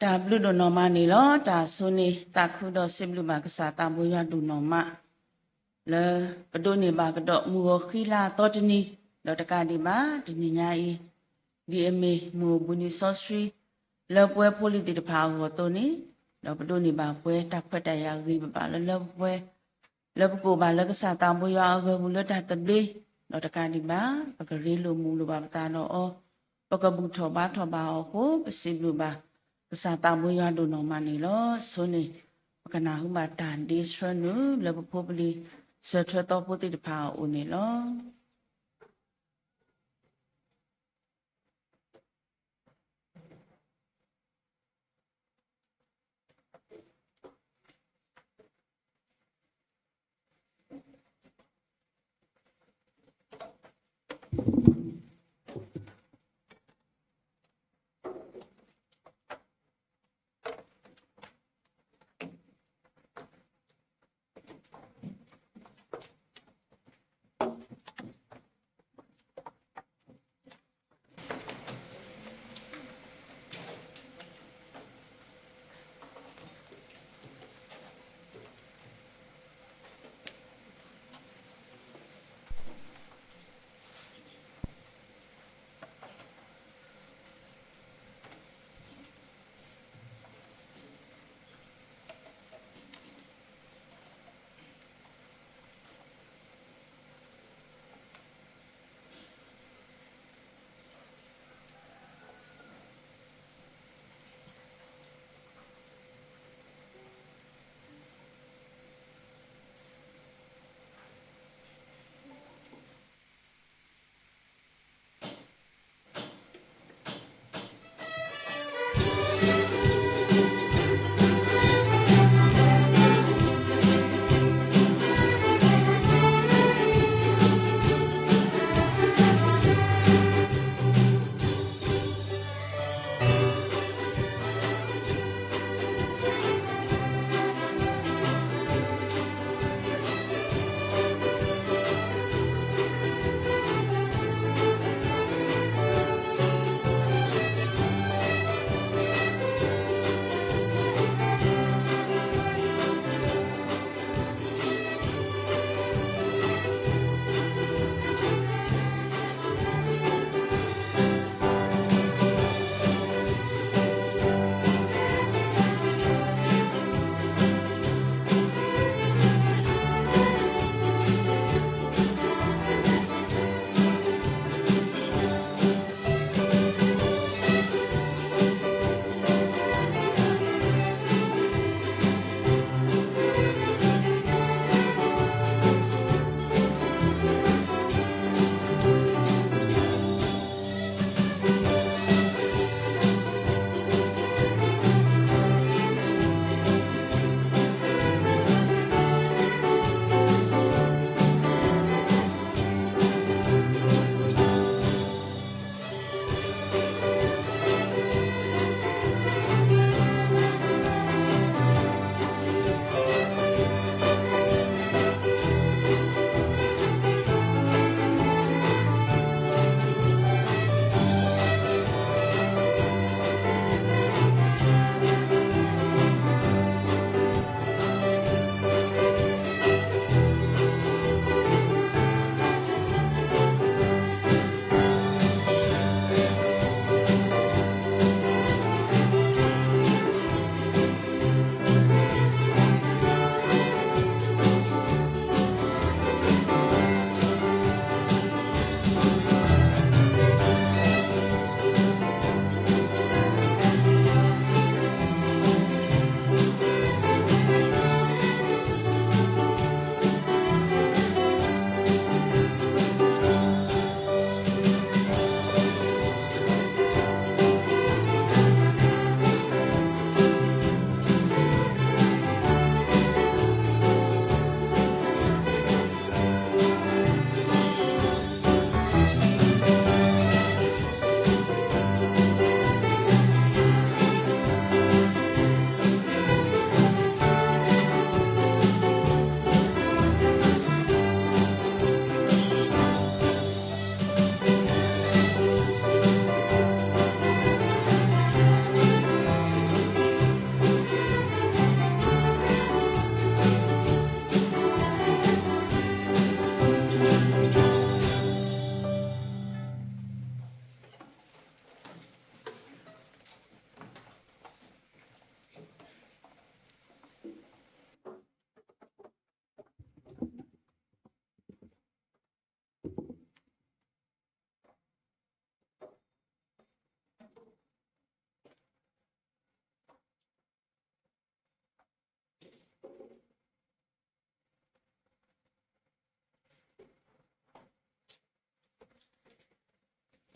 တၢ်ဘျုးဒိၣ်နီၢ်မးန့ၣ်လီၤ. တၢ်ဆိန့ၣ် သးခုဒီးစံးဘျုးဘၣ်ကစၢ်သးဘိယွၤဒိၣ်နီၢ်မး လၢပဒိးန့ၢ်ဘၣ်ကဒီးမုၢ်ဂီၤဃံလၤသီတနံၤ, ဒီးတကးဒံးဘၣ် တနံၤညါအံၤ ဒ်အမ့ၢ်မုၢ်အိၣ်ဘှံးနံၤစီဆှံ လၢပဝဲဖိလံၤသ့ၣ်တဖၣ်အဂီၢ်အသိးန့ၣ်, ဒီးပဒိးန့ၢ်ဘၣ်ပှဲၤတၢ်ခွဲးတၢ်ယာ်ဂ့ၤဘၣ်ဘၣ်လၢလၢပှဲၤ လၢပကအိၣ်ဘၣ်လၢကစၢ်သးဘိယွၤအဂၢၤပူၤလၢတၢ်သဘျ့, ဒီးတကးဒံးဘၣ် ပကရ့လိာ်မုာ်လိာ်ဘၣ်ပသးဒီးအီၤ, ပကဘူၣ်ထီၣ်ဘါထီၣ်ဘၣ်အီၤအဃိ ပစံးဘျုးဘၣ် ကစၢ်သးဘိယွၤဒိၣ်နီၢ်မးန့ၣ်လီၤ. ဆိန့ၣ် ပကနၢ်ဟူဘၣ်တၢ်ဒ့ဆှၢနုာ်လၢပဖိပလံၤ စၢၤထွဲသီဖိသ့ၣ်တဖၣ်အအိၣ်န့ၣ်လီၤ.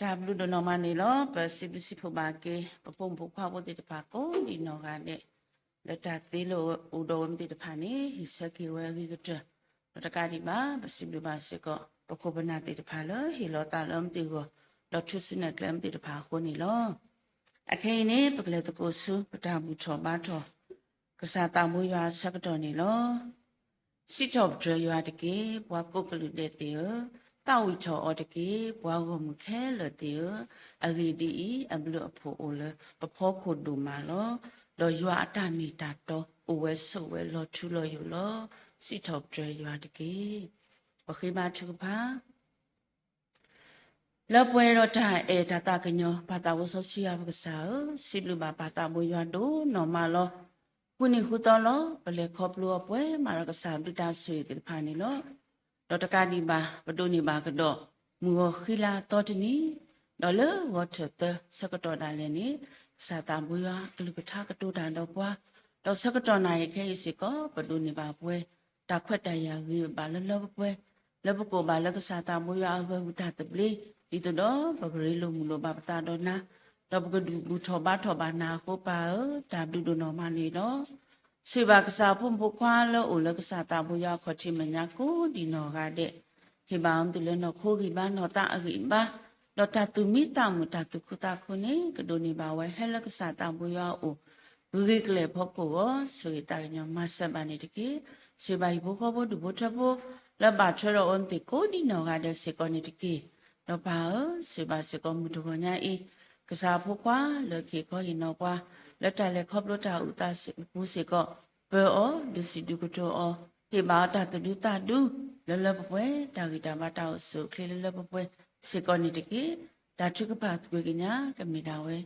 တၢ်ဘျုးဒိၣ်နီၢ်မးန့ၣ်လီၤ. ပစံးဘျုးစံးဖှိၣ်ဘၣ်က့ၤ ပဖိမုၣ်ဖိခွါဖိသ့ၣ်တဖၣ်ကိးဒံးနီၢ်ဂၤဒဲး, လၢတၢ်သ့လၢအိၣ်ဒီးဝဲမ့ၢ်သ့ၣ်တဖၣ်န့ၣ် ဟ့ၣ်ဆၢက့ၤဝဲအဂ့ၤကတၢၢ်, ဒီးတကးဒံးဘၣ် ပစံးဘျုးဘၣ်စ့ၢ်ကီး ပခိၣ်ပနၢ်သ့ၣ်တဖၣ်လၢဟ့ၣ်လီၤသးလၢမ့ၢ်သ့ၣ်ဂီၢ်, ဒီးထုးစုနဲၣ်ကျဲမ့ၢ်သ့ၣ်တဖၣ်အဃိန့ၣ်လီၤ. အခဲအံၤန့ၣ် ပကလဲၤသကိးဆူ ပတၢ်ဘူၣ်ထီၣ်ဘါထီၣ် ကစၢ်သးဘိယွၤအဆၢကတီၢ်န့ၣ်လီၤ. စံးထီၣ်ပတြၢၤယွၤတက့ၢ်, ပှၤကိးကလုာ်ဒဲးသ့ၣ်ဧၢ, သးဝံၣ်ထီၣ်အီၤတက့ၢ်, ပှၤဂီၢ်မုၢ်ခဲလၢာ်သ့ၣ်ဧၢ, အဂ့ၢ်ဒ်အံၤ, အဘျုးအဖှိၣ်အိၣ်လၢပဖီခိၣ်ဒိၣ်မးလီၤ. ဒီးယွၤအတၢ်မ့ၢ်တၢ်တီ အိၣ်ဝဲဆိးဝဲလီၤထူလီၤယိာ်လီၤ. စံးထီၣ်ပတြၢၤယွၤတက့ၢ်. ပဃ့ဘါထုကဖၣ် လၢပှဲၤဒီးတၢ်အဲၣ်တၢ်သးကညီၤ ပၢ်သးစီဆှံယွၤပကစၢ်ဧၢ, စံးဘျုးဘၣ်ပၢ်သးဘိယွၤဒိၣ်နီၢ်မးလီၤ. ဃုနံၤဃုသီလီၤ ပလဲၤခီဖျိအီၤပှဲၤမးဒီးကစၢ်ဘျုးတၢ်ဆိၣ်ဂ့ၤသ့ၣ်တဖၣ်န့ၣ်လီၤ. ဒီးတကးဒံးဘၣ် ပဒိးန့ၢ်ဘၣ်ကဒီး မုၢ်ဂီၤဃံလၤသီတနံၤ, ဒီးလၢဂီၤထၢၣ်သၢဆၢကတီၢ်ဒၣ်လဲာ်န့ၣ် ကစၢ်သးဘိယွၤအကလုၢ်ကထါကတိၤတၢ်ဒီးပှၤ, ဒီးဆၢကတီၢ်နၣ်ရံၣ်ခဲအံၤစ့ၢ်ကီး ပဒိးန့ၢ်ဘၣ်ပှဲၤ တၢ်ခွဲးတၢ်ယာ်ဂ့ၤဘၣ်လၢလၢပှဲၤပှဲၤ, လၢပကိးဘၣ်လၢကစၢ်သးဘိယွၤအဂၢၤဂုၢ်တၢ်သဘျ့, ဒ်သိးဒီးပကရ့လိာ်မုာ်လိာ်ဘၣ်ပသးဒီးနၤ, ဒီးပကဒုးဘူၣ်ထီၣ်ဘါထီၣ်ဘၣ်နၤအဃိပၢ်ဧၢ, တၢ်ဘျုးဒိၣ်နီၢ်မးန့ၣ်လီၤ. ဆိၣ်ဂ့ၤဘၣ်ကစၢ်အဖိမုၣ်ဖိခွါလၢအိၣ်လၢကစၢ်သးဘိယွၤအခီၣ်ထံးမဲာ်ညါကိးဒံးနီၢ်ဂၤဒဲး, ဟ့ၣ်ဘၣ်အီၤမ့ၢ်တုၤလၢနီၢ်ခိဂံၢ်ဘါနီၢ်သးအဂံၢ်အဘါ, ဒီးတၢ်သူၣ်မံသးမုာ်တၢ်သူၣ်ခုသးခုန့ၣ် ကဒိးန့ၢ်ဘၣ်ဝဲဟဲလၢကစၢ်သးဘိယွၤအအိၣ် ဂ့ၤကလဲာ်ဖီခိၣ်အဂီၢ် ဆိၣ်ဂ့ၤသးကညီၤမၤစၢၤဘၣ်န့ၣ်တက့ၢ်. ဆိၣ်ဂ့ၤဘၣ်ဟံၣ်ဖိဃီဖိဒူၣ်ဖိထၢဖိ လၢဘၣ်ထွဲဒီးအဝဲသ့ၣ်ကိးဒံးနီၢ်ဂၤဒဲးစ့ၢ်ကီးန့ၣ်တက့ၢ်. ဒီးပၢ်ဧၢ, ဆိၣ်ဂ့ၤဘၣ်စ့ၢ်ကီးမုၢ်တဂီၤညါအံၤ, ကစၢ်အဖိခွါလၢကဟ့ၣ်ခီဟ့ၣ်နီၤပှၤ လၢတၢ်လဲၤခီဖျိတၢ်အိၣ်သးပူၤစ့ၢ်ကီး, ပၢၤအီၤ, ဒုးစံးဒုးကတိၤအီၤ, ဟ့ၣ်ဘၣ်အီၤတၢ်သူၣ်ဒူသးဒူ လၢလၢပှဲၤပှဲၤ, တၢ်ဂံၢ်တၢ်ဘါတၢ်အိၣ်ဆူၣ်အိၣ်ချ့လၢလၢပှဲၤပှဲၤစ့ၢ်ကီးန့ၣ်တက့ၢ်. တၢ်ထုကဖၣ်ကွဲကညးကမ့ၢ်ဒၣ်ဝဲ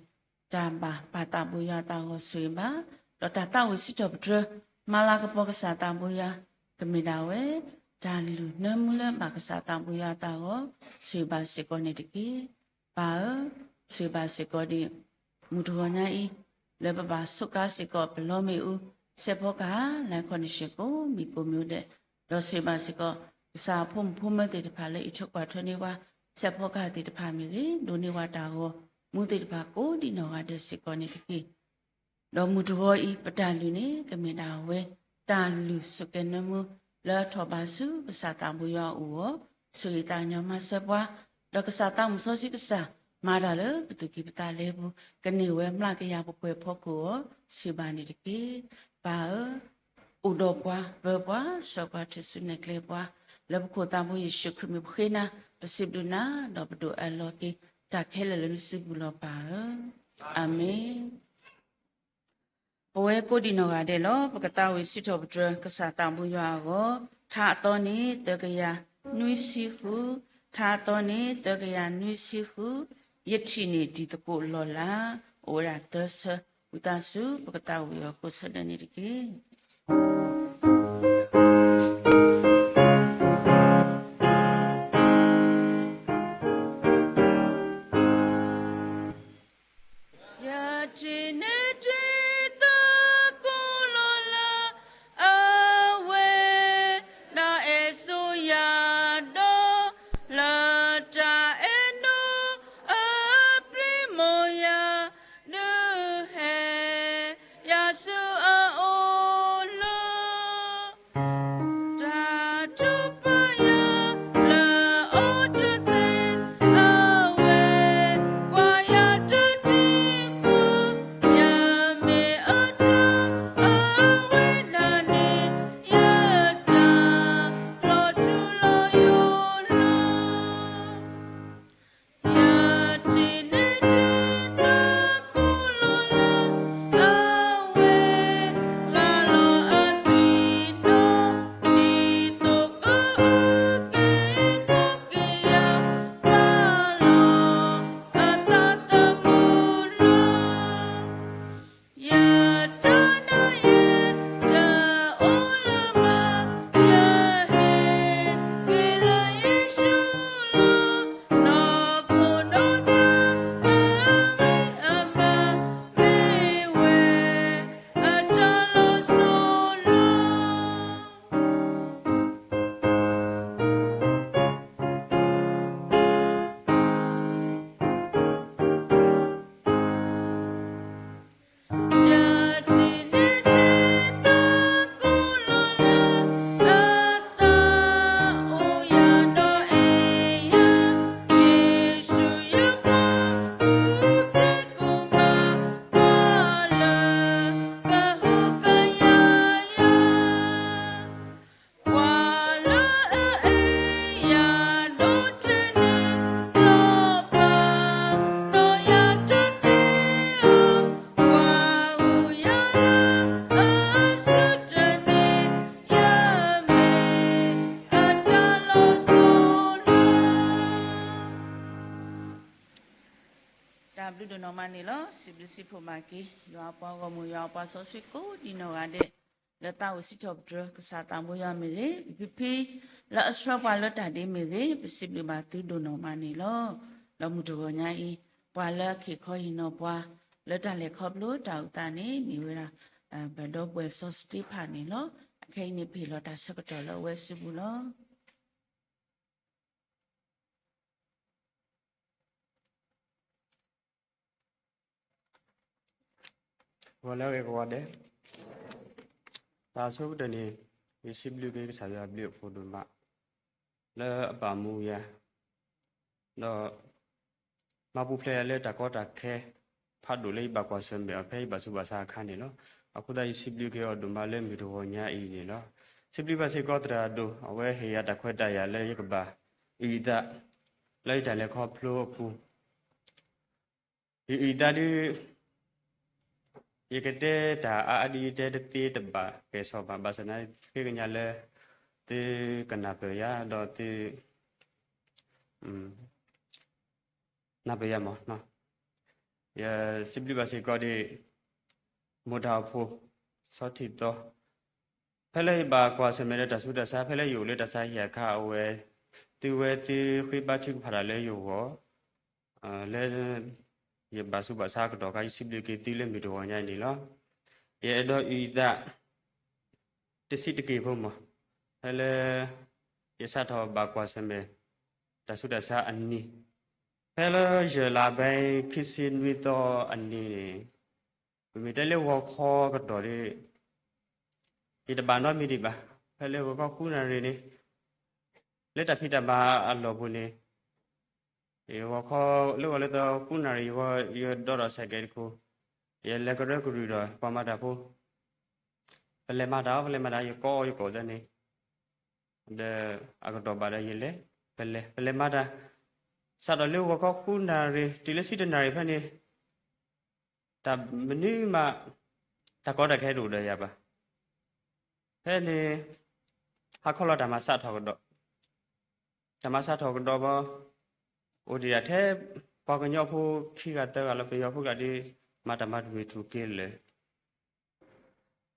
တၢ်ဘၣ်ပၢ်သးဘိယွၤအသးအဂီၢ်ဆိၣ်ဂ့ၤဘၣ်, ဒီးတၢ်သးဝံၣ်စံးထီၣ်ပတြၢၤ မၤလၤကပီၤကစၢ်သးဘိယွၤ ကမ့ၢ်ဒၣ်ဝဲ တၢ်လုၢ်နၢမူလၢဘၣ်ကစၢ်သးဘိယွၤအသးအဂီၢ် ဆိၣ်ဂ့ၤဘၣ်စ့ၢ်ကီးန့ၣ်တက့ၢ်. ပၢ်ဧၢ, ဆိၣ်ဂ့ၤဘၣ်စ့ၢ်ကီးဒံး မုၢ်တဂီၤညါအံၤ, လၢပဘၣ်ဆိးကါစ့ၢ်ကီးပလီမ့ၣ်အူ, စဲးဖီကဟၣ် လၢခီၣ်နံၣ်ဆ့ၣ်ကိးမံၤကိးမံၤအိၣ်ဒဲး, ဒီးဆိၣ်ဂ့ၤဘၣ်စ့ၢ်ကီး ကစၢ်အဖိမုၣ်ဖိမၢၤသ့ၣ်တဖၣ်လၢအံးထွဲကွၢ်ထွဲန့ၢ်ပှၤ, စဲးဖီကဟၣ်သ့ၣ်တဖၣ်မ့ၢ်ဂ့ၤ, ဒိးန့ၢ်ပှၤတၢ်ဂီၤမူသ့ၣ်တဖၣ်ကိးဒံးနီၢ်ဂၤဒဲးစ့ၢ်ကီးန့ၣ်တက့ၢ်. ဒီးမုၢ်တဂီၤအံၤ ပတၢ်လုၢ်န့ၣ် ကမ့ၢ်ဒၣ်ဝဲ တၢ်လုၢ်ဆိးကဲနၢမူ လၢအထီၣ်ဘၣ်ဆူကစၢ်သးဘိယွၤအအိၣ်အဂီၢ်, ဆိၣ်ဂ့ၤသးကညီၤမၤစၢၤပှၤ, ဒီးကစၢ်သးမုၣ်စီဆှံကစၢ် မၤတၢ်လၢပသူၣ်ကံၢ်ပသးလဲပူၤ, ကန့ၢ်ဝဲမျးကယၤပှဲၤပှဲၤဖီခိၣ်အဂီၢ် ဆိၣ်ဂ့ၤဘၣ်န့ၣ်တက့ၢ်. ပၢ်ဧၢ, အိၣ်ဒီးပှၤ, ပၢၤပှၤ, ဆှၢပှၤ, ထုးစုနဲၣ်ကျဲပှၤ, လၢပခိၣ်သးဘိယ့ၣ်ၡူးခရံာ်မံၤပဃ့နၤ, ပစံးဘျုးနၤ, ဒီးပဒိးအၢၣ်လီၤက့ၤတၢ်ခဲလၢာ်လၢနစုပူၤလီၤပၢ်ဧၢ, အၤမ့ၣ်. ပဝဲကိးဒံးနီၢ်ဂၤဒဲးလီၤ. ပကသးဝံၣ်စံးထီၣ်ပတြၢၤ ကစၢ်သးဘိယွၤအဂီၢ်, ထါအသီန့ၣ် သၢကယၤနွံဆံဃု, ထါအသီန့ၣ် သၢကယၤနွံဆံဃု, ယထံၣ်န့ၢ်တံၤသကိးလီၢ်လၤ, အိၣ်ဝဲဒၣ်သၢဆၢ, ဝံသးစူၤ ပကသးဝံၣ်အီၤကိးဆၢဒဲးန့ၣ်တက့ၢ်. ပစံးဘျုးဘၣ်က့ၤ ယွၤအပှၤဂီၢ်မုၢ် ယွၤအပှၤစီဆှံကိးဒံနီၢ်ဂၤဒဲး လၢသးအိၣ်စံးထီၣ်ပတြၢၤ ကစၢ်သးဘိယွၤမ့ၢ်ဂ့ၤ, ပဖံဖံ လၢအဆှၢပှၤလၢတၢ်ဒ့မ့ၢ်ဂ့ၤ, ပစံးဘျုးဘၣ်သုဒိၣ်နီၢ်မးန့ၣ်လီၤ. ဒီးမုၢ်တဂီၤညါအံၤ ပှၤလၢအခ့ၣ်ခီဟ့ၣ်နီၤပှၤ လၢတၢ်လဲၤခီဖျိတၢ်အုၣ်သးန့ၣ် မ့ၢ်ဝဲဒၣ် ပဒီပုၢ်ဝဲၢ်စီၤစတ့ဖၣ်န့ၣ်လီၤ. အခဲအံၤန့ၣ် ပဟ့ၣ်လီၤတၢ်ဆၢကတီၢ်လၢအဝဲစုပူၤလီၤ. ဂီၤလၢအဂ့ၤကိးဂၤဒဲး, တၢ်ဆိကတၢၢ်န့ၣ် ယစံးဘျုးက့ၤကစၢ်ယွၤအဘျုးအဖှိၣ်ဒိၣ်မး လၢအဘၣ်မူယၤ ဒီး မၤပူၤဖျဲးယၤလၢတၢ်ကီတၢ်ခဲ ဖးဒိၣ်လၢယဘၣ်ကွၢ်ဆၢၣ်မဲာ်အီၤ ဖဲယဘၣ်ဆူးဘၣ်ဆါအခါန့ၣ်လီၤ. အဃိသတး ယစံးဘျုးက့ၤအီၤဒိၣ်မးလၢမုၢ်တဂီၤညါအံၤန့ၣ်လီၤ. စံးဘျုးဘၣ်စ့ၢ်ကီးသရၣ်ဒိၣ် အဝဲဟ့ၣ်ယၤတၢ်ခွဲးတၢ်ယာ်လၢယကဘၣ်အုၣ်အသး လၢယတၢ်လဲၤခီဖျိအပူၤ ယအုၣ်အသးဒ် ယကတဲတၢ်အါအါဒ်ယတဲတသ့တဘၣ်ကဲၣ်ဆိးဘၣ်, ဘၣ်ဆၣ်သနာ်က့ ဃ့ကညးလၢ သုကနၢ်ပၢၢ်ယၤ ဒီးသု နၢ်ပၢၢ်ယၤမး, ယစံးဘျုးဘၣ်စ့ၢ်ကီးဒ် မိၢ်တၢ်အိၣ်ဖှိၣ် စီၤထံးသီ ဖဲလၢယဘၣ်ကွၢ်ဆၢၣ်မဲာ်ဒီးတၢ်ဆူးတၢ်ဆါ ဖဲလၢယအိၣ်လၢတၢ်ဆါဟံၣ်အခါ အဝဲ သုဝဲသုဃ့ဘါထုကဖၣ်တၢ်လၢယဂီၢ် လၢ ယဘၣ်ဆူးဘၣ်ဆါကတီၢ်အခါ ယစံးဘျုးက့ၤသုလၢမုၢ်တဂီၤညါအံၤန့ၣ်လီၤ. ယအဲၣ်ဒိးအုၣ်အသး တဆံးတက့ၢ်ဖိမး, ဖဲလၢ ယစးထီၣ်ဘၣ်ကွၢ်ဆၢၣ်မဲာ် တၢ်ဆူးတၢ်ဆါအနံၤ, ဖဲလၢယလါဘဲခံဆံနွံသီအနံၤန့ၣ် ပမ့ၢ်တဲလၢဂီၤခီကတီၢ်ဒီး ယတဘၣ်နီတမံၤဒံးဘၣ်. ဖဲလၢဂီၤခီဃုနၣ်ရံၣ်န့ၣ် လၢတၢ်ဖံးတၢ်မၤအလီၢ်ပူၤန့ၣ် ဂီၤခီလၢဂီၤလၢသီဃုနၣ်ရံၣ် ယဒိးဒီးစဲးကဲးတခိၣ်, ယလဲၤကရၢကရိဒီးပှၤမၤတၢ်ဖိ, ပလဲၤမၤတၢ်အီၤ ပလဲၤမၤတၢ် ယကိးယကိးန့ၣ် ဒီးအကတီၢ်ဘၣ်ဒီးယလဲၤ, ပလဲၤ ပလဲၤမၤတၢ်, စးထီၣ်လၢဂီၤခီဃုနၣ်ရံၣ် တုၤလၢဆံတၢနၣ်ရံၣ်ဖဲန့ၣ် တၢ်မနုၤမး တၢ်ကီတၢ်ခဲတအိၣ်ဒီးယၤဘၣ်. ဖဲန့ၣ် ဟါခီလီၤတၢ်မၤစးထီၣ်ကဒီး, တၢ်မၤစးထီၣ်ကဒီးဘၣ်, အိၣ်ဒံးဒၣ်ထဲ ပှၤကညီဖိခံဂၤသၢဂၤလၢပယီၤဖိဂၤဒီး မၤတၢ်မၤတမုာ်ထူၣ်က့ၤလၢာ်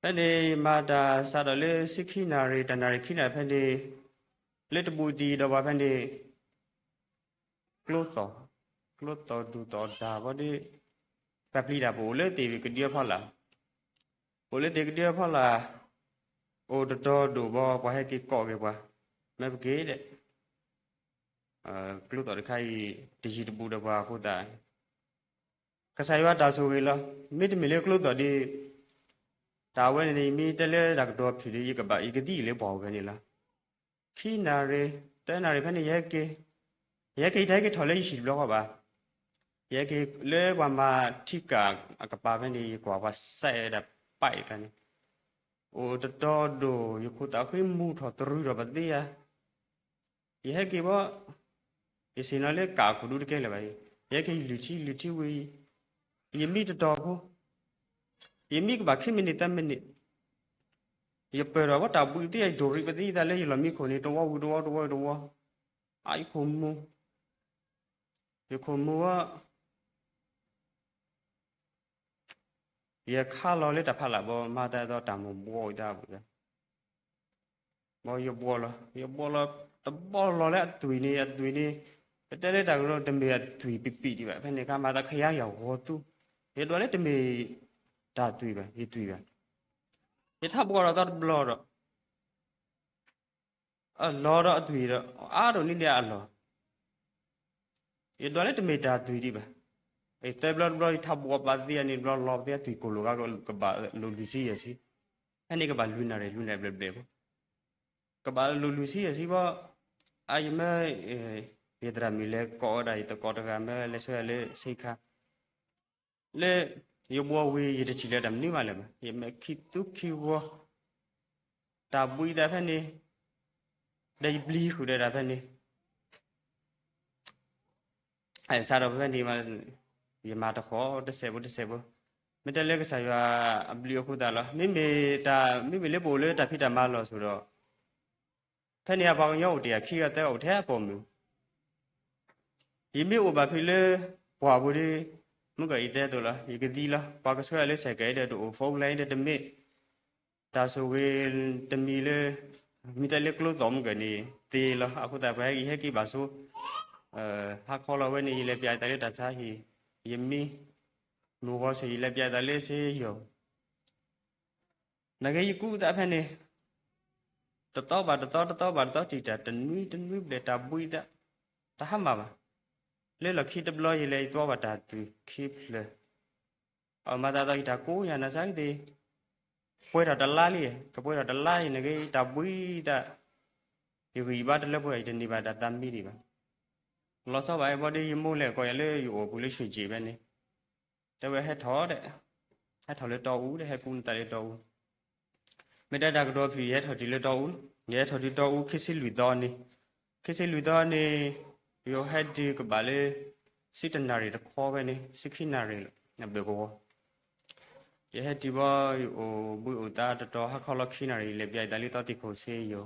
ဖဲန့ၣ် မၤတၢ်စးထီၣ်လၢဆံခံနၣ်ရံၣ် တၢ်နၣ်ရံၣ်ခံနၣ်ရံၣ်ဖဲန့ၣ် လၢတဘူးတံၢ်ဒီးပှၤဖဲန့ၣ် ကျိသီၣ်, ကျိသီၣ်ဒူၣ်သီၣ်ဒၢ်ဘၣ်ဒီး ပပျံၤတၢ်ပအိၣ်လၢသ့ၣ်ကဒုအဖီလာ်, အိၣ်လၢသ့ၣ်ကဒုအဖီလာ်, အိၣ်တတီၤဒိၣ်ဘၣ် ပှၤဟဲက့ၤကိးက့ၤပှၤ, မ့ၢ်ပက့ၤဒီး ကျိသီၣ်တခါအံၤ တယံၤတဘူးဒီးပှၤအဃိသတး ကစၢ်ယွၤတၢ်ဆိၣ်ဂ့ၤလီၤ. မ့တမ့ၢ်လၢကျိသီၣ်ဒီး တၢ်ဝဲန့ၣ်န့ၣ် ယမ့ၢ်တဲလၢတၢ်ကတိၤဖုၣ်ဒီး ယကဘၣ် ယကသံၣ်လၢပှၤအိၣ်ဖဲန့ၣ်လီၤ. ခံနၣ်ရံၣ် သၢနၣ်ရံၣ်ဖဲန့ၣ် ယဟဲက့ၤ, ယဟဲက့ၤ ယတဟဲက့ၤထီၣ်လၢယဟံၣ်တဘျီဃီဘၣ်. ယဟဲက့ၤလၢပှၤမၤထံကၣ်အကပၤဖဲန့ၣ် ယကွၢ်ပှၤစဲးဒီးပာ်အံၤဖဲန့ၣ် အိၣ်တတီၤဒိၣ် ယခိၣ်သးဃ့မူထီၣ်တရူးထီၣ်ပသ့ဧါ ယဟဲက့ၤဘၣ်, ယဆ့ၣ်နီၤလၢကးခိၣ်ဒူတကဲလၢၤဘၣ်အံၤ, ယဟဲက့ၤယလုၢ်ထံလုၢ်ထံဝံၤ, ယမံတတီၤဖိ, ယမံကဘၣ်ခံမံးနံးသၢမံးနံး, ယပၢၢ်ထီၣ်ဘၣ်တၢ်ဘှံးသ့ၣ် ယဒိၣ်ရံးပသ့ၣ်သးလၢယလီၢ်မံခိၣ်န့ၣ် တဝီဝံၤတဝီတဝီတဝီ, အယခိၣ်မူ, ယခိၣ်မူဘၣ် ယခါလီၤလၢတၢ်ဖးလၢ်ဘီ မၤသးဒ်သိးတၢ်မိၢ်ဘှီဝံၤသးပူၤ, ဘီယဘှီလီၤ ယဘှီလီၤ တဘီလီၤလၢအသွံၣ်န့ၣ် အသွံၣ်န့ၣ် ပတဲလၢတၢ်ကရၢတမ့ၢ်အသွံၣ်ပံပံဒံးဘၣ် ဖဲန့ၣ်အခါမၤသးခါယၤယဂီၤသူ, ယဒွးလၢတမ့ၢ်တၢ်သွံၣ်ဘၣ် ယသွံၣ်ဘၣ်, ယထးဘှီလီၤသီတဘျီဒီး အလီၢ်ဒီးအသွံၣ်ဒီး အါဒိၣ်န့ၢ်ဒံးအလီၢ်, ယဒွးလၢတမ့ၢ်တၢ်သွံၣ်ဒံးဘၣ်, သၢဘျီတဘျီ ယထးဘှီပာ်သ့န့ၣ်တဘျီ လီၤပသ့အသွံၣ်ကိၢ်လိာ်ဂၤ ကဘၣ်လိာ်လွံၢ်ဆံယဲၢ်ဆံ, ဖဲန့ၣ်ကဘၣ်လွံၢ်နၣ်ရံၣ် လွံၢ်နၣ်ရံၣ်ဘျဲၣ်ဘျဲၣ်ဖိ, ကဘၣ်လိာ်လွံၢ်ဆံယဲၢ်ဆံဘၣ်, အယမ့ၢ် ယသရၣ်မုၣ်လဲၤကိးဝဲဒၣ် ယသကိးတဂၤမ့ၢ်လဲၤဆှၢယၤလၢဆ့ခါ လၢ ယဘှီဝံၤ ယတထံၣ်လၢၤတၢ်မနုၤမးလၢၤဘၣ်, ယမဲာ်ခံသူခံဂီၤ, တၢ်ဘှံးသးဖဲန့ၣ်, ဒီးယပျံၤဃုာ်ဒီးတၢ်ဖဲန့ၣ်, စးထီၣ်ဖဲန့ၣ် ယမၤတဃီတစဲးဖိတစဲးဖိ, မ့ၢ်တဲလၢကစၢ်ယွၤအဘျုးအဃိသတးလီၤ. မ့မ့ၢ်တၢ် မ့မ့ၢ်လၢပအိၣ်လၢတၢ်ဖံးတၢ်မၤလီၢ်စိၤဒီး ဖဲန့ၣ်အပှၤကညီအိၣ်တ့ၢ်အခံဂၤသၢဂၤအိၣ်ထဲအပိာ်မုၣ်, ယမ့ၢ်အိၣ်ဘၣ်ဖဲလၢ ပှၢ်ပူၤဒီး မုၢ်ကီၤအံၤတဲသိးလီၤ ယကသံလီၤ. ပှၤကဆှၢလၢစဲးကဲဒီးတအိၣ် phone line ဒီးတမ့ၢ် တၢ်ဆိၣ်ဂ့ၤတမံၤလၢ မ့ၢ်တၢ်လၢကျိသီၣ်မုၢ်ကီၤန့ၣ် သ့လီၤ. အဃိသတး ပှၤဟဲက့ၤဟဲက့ၤဘၣ်ဆိ ဟါခီလီၤဝဲန့ၣ် ယလဲၤပျးယသးလၢတၢ်ဆါဟံၣ် ယမံ မုၢ်ဂီၤဆၢၣ် ယလဲၤပျးယသးလၢစ့ယိၤ နဂ့ၤ ယကူၣ်သးဖဲန့ၣ် တသီဘၣ်တသီ တသီဘၣ်တသီ တံာ်တာ် တနွံတနွံဘျဲၣ် တၢ်ဘှံးသး တဟါမၢ်ဘၣ်. လၢလီၢ်ခံတဘျီ ယလဲၤယသွီဘၣ်တၢ်သုးခံဖျၢၣ် အမၤသးသီ ယတၢ်ကိးယၤ နၤစၢ်ကသ့ၣ် ပှဲၤထီၣ်တလါလံ, ကပှဲၤထီၣ်တလါအံၤ နဂ့ၤ တၢ်ဘှံးသး ယဂံၢ်ယဘါတလၢပှဲၤ ယတန့ၢ်ဘၣ်တၢ်သးမံဒံးဘၣ်. လီၤဆီဘၣ် ဘီဒီး ယမိၢ်လဲၤကိးယၤလၢယအိၣ်ပူၤလၢ ရွှေကျင် ဖဲန့ၣ် တဲဝဲ ဟဲထီၣ်ဒီး ဟဲထီၣ်လၢတီအူဒီး ဟဲကူၣ်နသးလၢတီအူ မ့ၢ်တဲတၢ်ကတိၤဖုၣ် ယဟဲထီၣ်တုၤလၢတီအူ, ယဟဲထီၣ်တုၤတီအူ ခံဆံလွံၢ်သီန့ၣ်, ခံဆံလွံၢ်သီန့ၣ် ယဟဲတုၤကဘၣ်လၢ ဆံတနၣ်ရံၣ်တခီဖဲန့ၣ် ဆံခံနၣ်ရံၣ်လီၤ အဘၢၣ်ကဝီၤ. ယဟဲတုၤဘီ ယအိၣ်ဘှံးအိၣ်သါတတီၤ ဟါခီလီၤခံနၣ်ရံၣ် လဲၤပျးယသးလၢသီသံၣ်ခိၣ်ဆ့ယိၤ,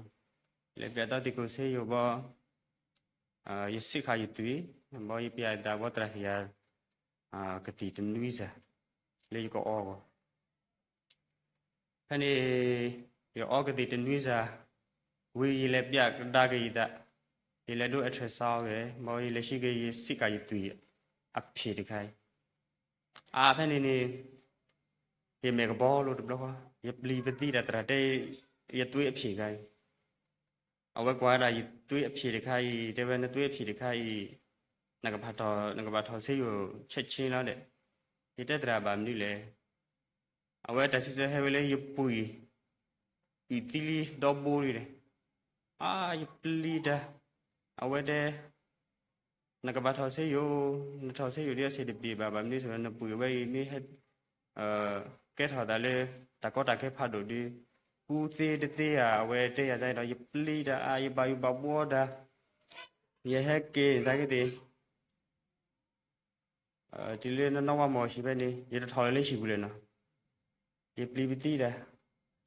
လဲၤပျးသီသံၣ်ခိၣ်ဆ့ယိၤဘီ ယစံးဃာ်ယသွံၣ်, ဘီယပျးယသးဘီ သရၣ်ဟ့ၣ်ယၤ ကသံၣ်တနွံစၢ် လၢယကအီအဂီၢ် ဖဲန့ၣ် ယအီကသံၣ်တနွံစၢ် ဝံၤယလဲၤပျးကဒါက့ၤယသး, ယလဲၤဒိ ultrasound ဂ့ၤ ဘီယလဲၤဟံးက့ၤ ယစံးဃာ်ယသွံၣ်အဖျၢၣ်တခါအံၤ, အါဖဲန့ၣ်န့ၣ် ယမဲာ်ကဘီလိတဘျီဃီ ယပျံၤပသံတၢ် သရၣ်တဲ ယသွံၣ်အဖျၢၣ်တခါအံၤ အဝဲကွၢ်ဝဲဒၣ်ယသွံၣ်အဖျၢၣ်တခါအံၤ တဲဝဲ နသွံၣ်အဖျၢၣ်တခါအံၤ နကဘၣ်ထီၣ် နကဘၣ်ထီၣ်ဆ့ယိၤ ချက်ချင်း လီၤဒီး ယတဲသရၣ် ဘၣ်မနုၤလဲၣ်. အဝဲတၢ်စံးဆၢဟဲဝဲလၢယပှံၤ အုၣ်သံလံဒီဘိလံဒီး အါ ယပျံၤတၢ်, အဝဲတဲ နကဘၣ်ထီၣ်ဆ့ယိၤ, နထီၣ်ဆ့ယိၤဒ်အဆံးတပျ့ၤဘၣ်, ဘၣ်မနုၤအဃိ နပှံၤဝဲအံၤမ့ၢ်ဟဲ ကဲထီၣ်သးလၢ တၢ်ကီတၢ်ခဲဖးဒိၣ်ဒီး ကူသ့တသ့ဧါ အဝဲတဲယၤတၢ်ဒီး ယပျံၤတၢ်အါ ယဘၣ်ယိၣ်ဘၣ်ဘှီတၢ်, ယဟဲက့ၤသးကသ့ၣ် တုၤလၢနနီၢ်ဝါမီၤဟံၣ်ဖဲန့ၣ် ယတထီၣ်လၢၤလၢဟံၣ်ပူၤလဲၣ်နီၤ, ယပျံၤပသံတၢ်,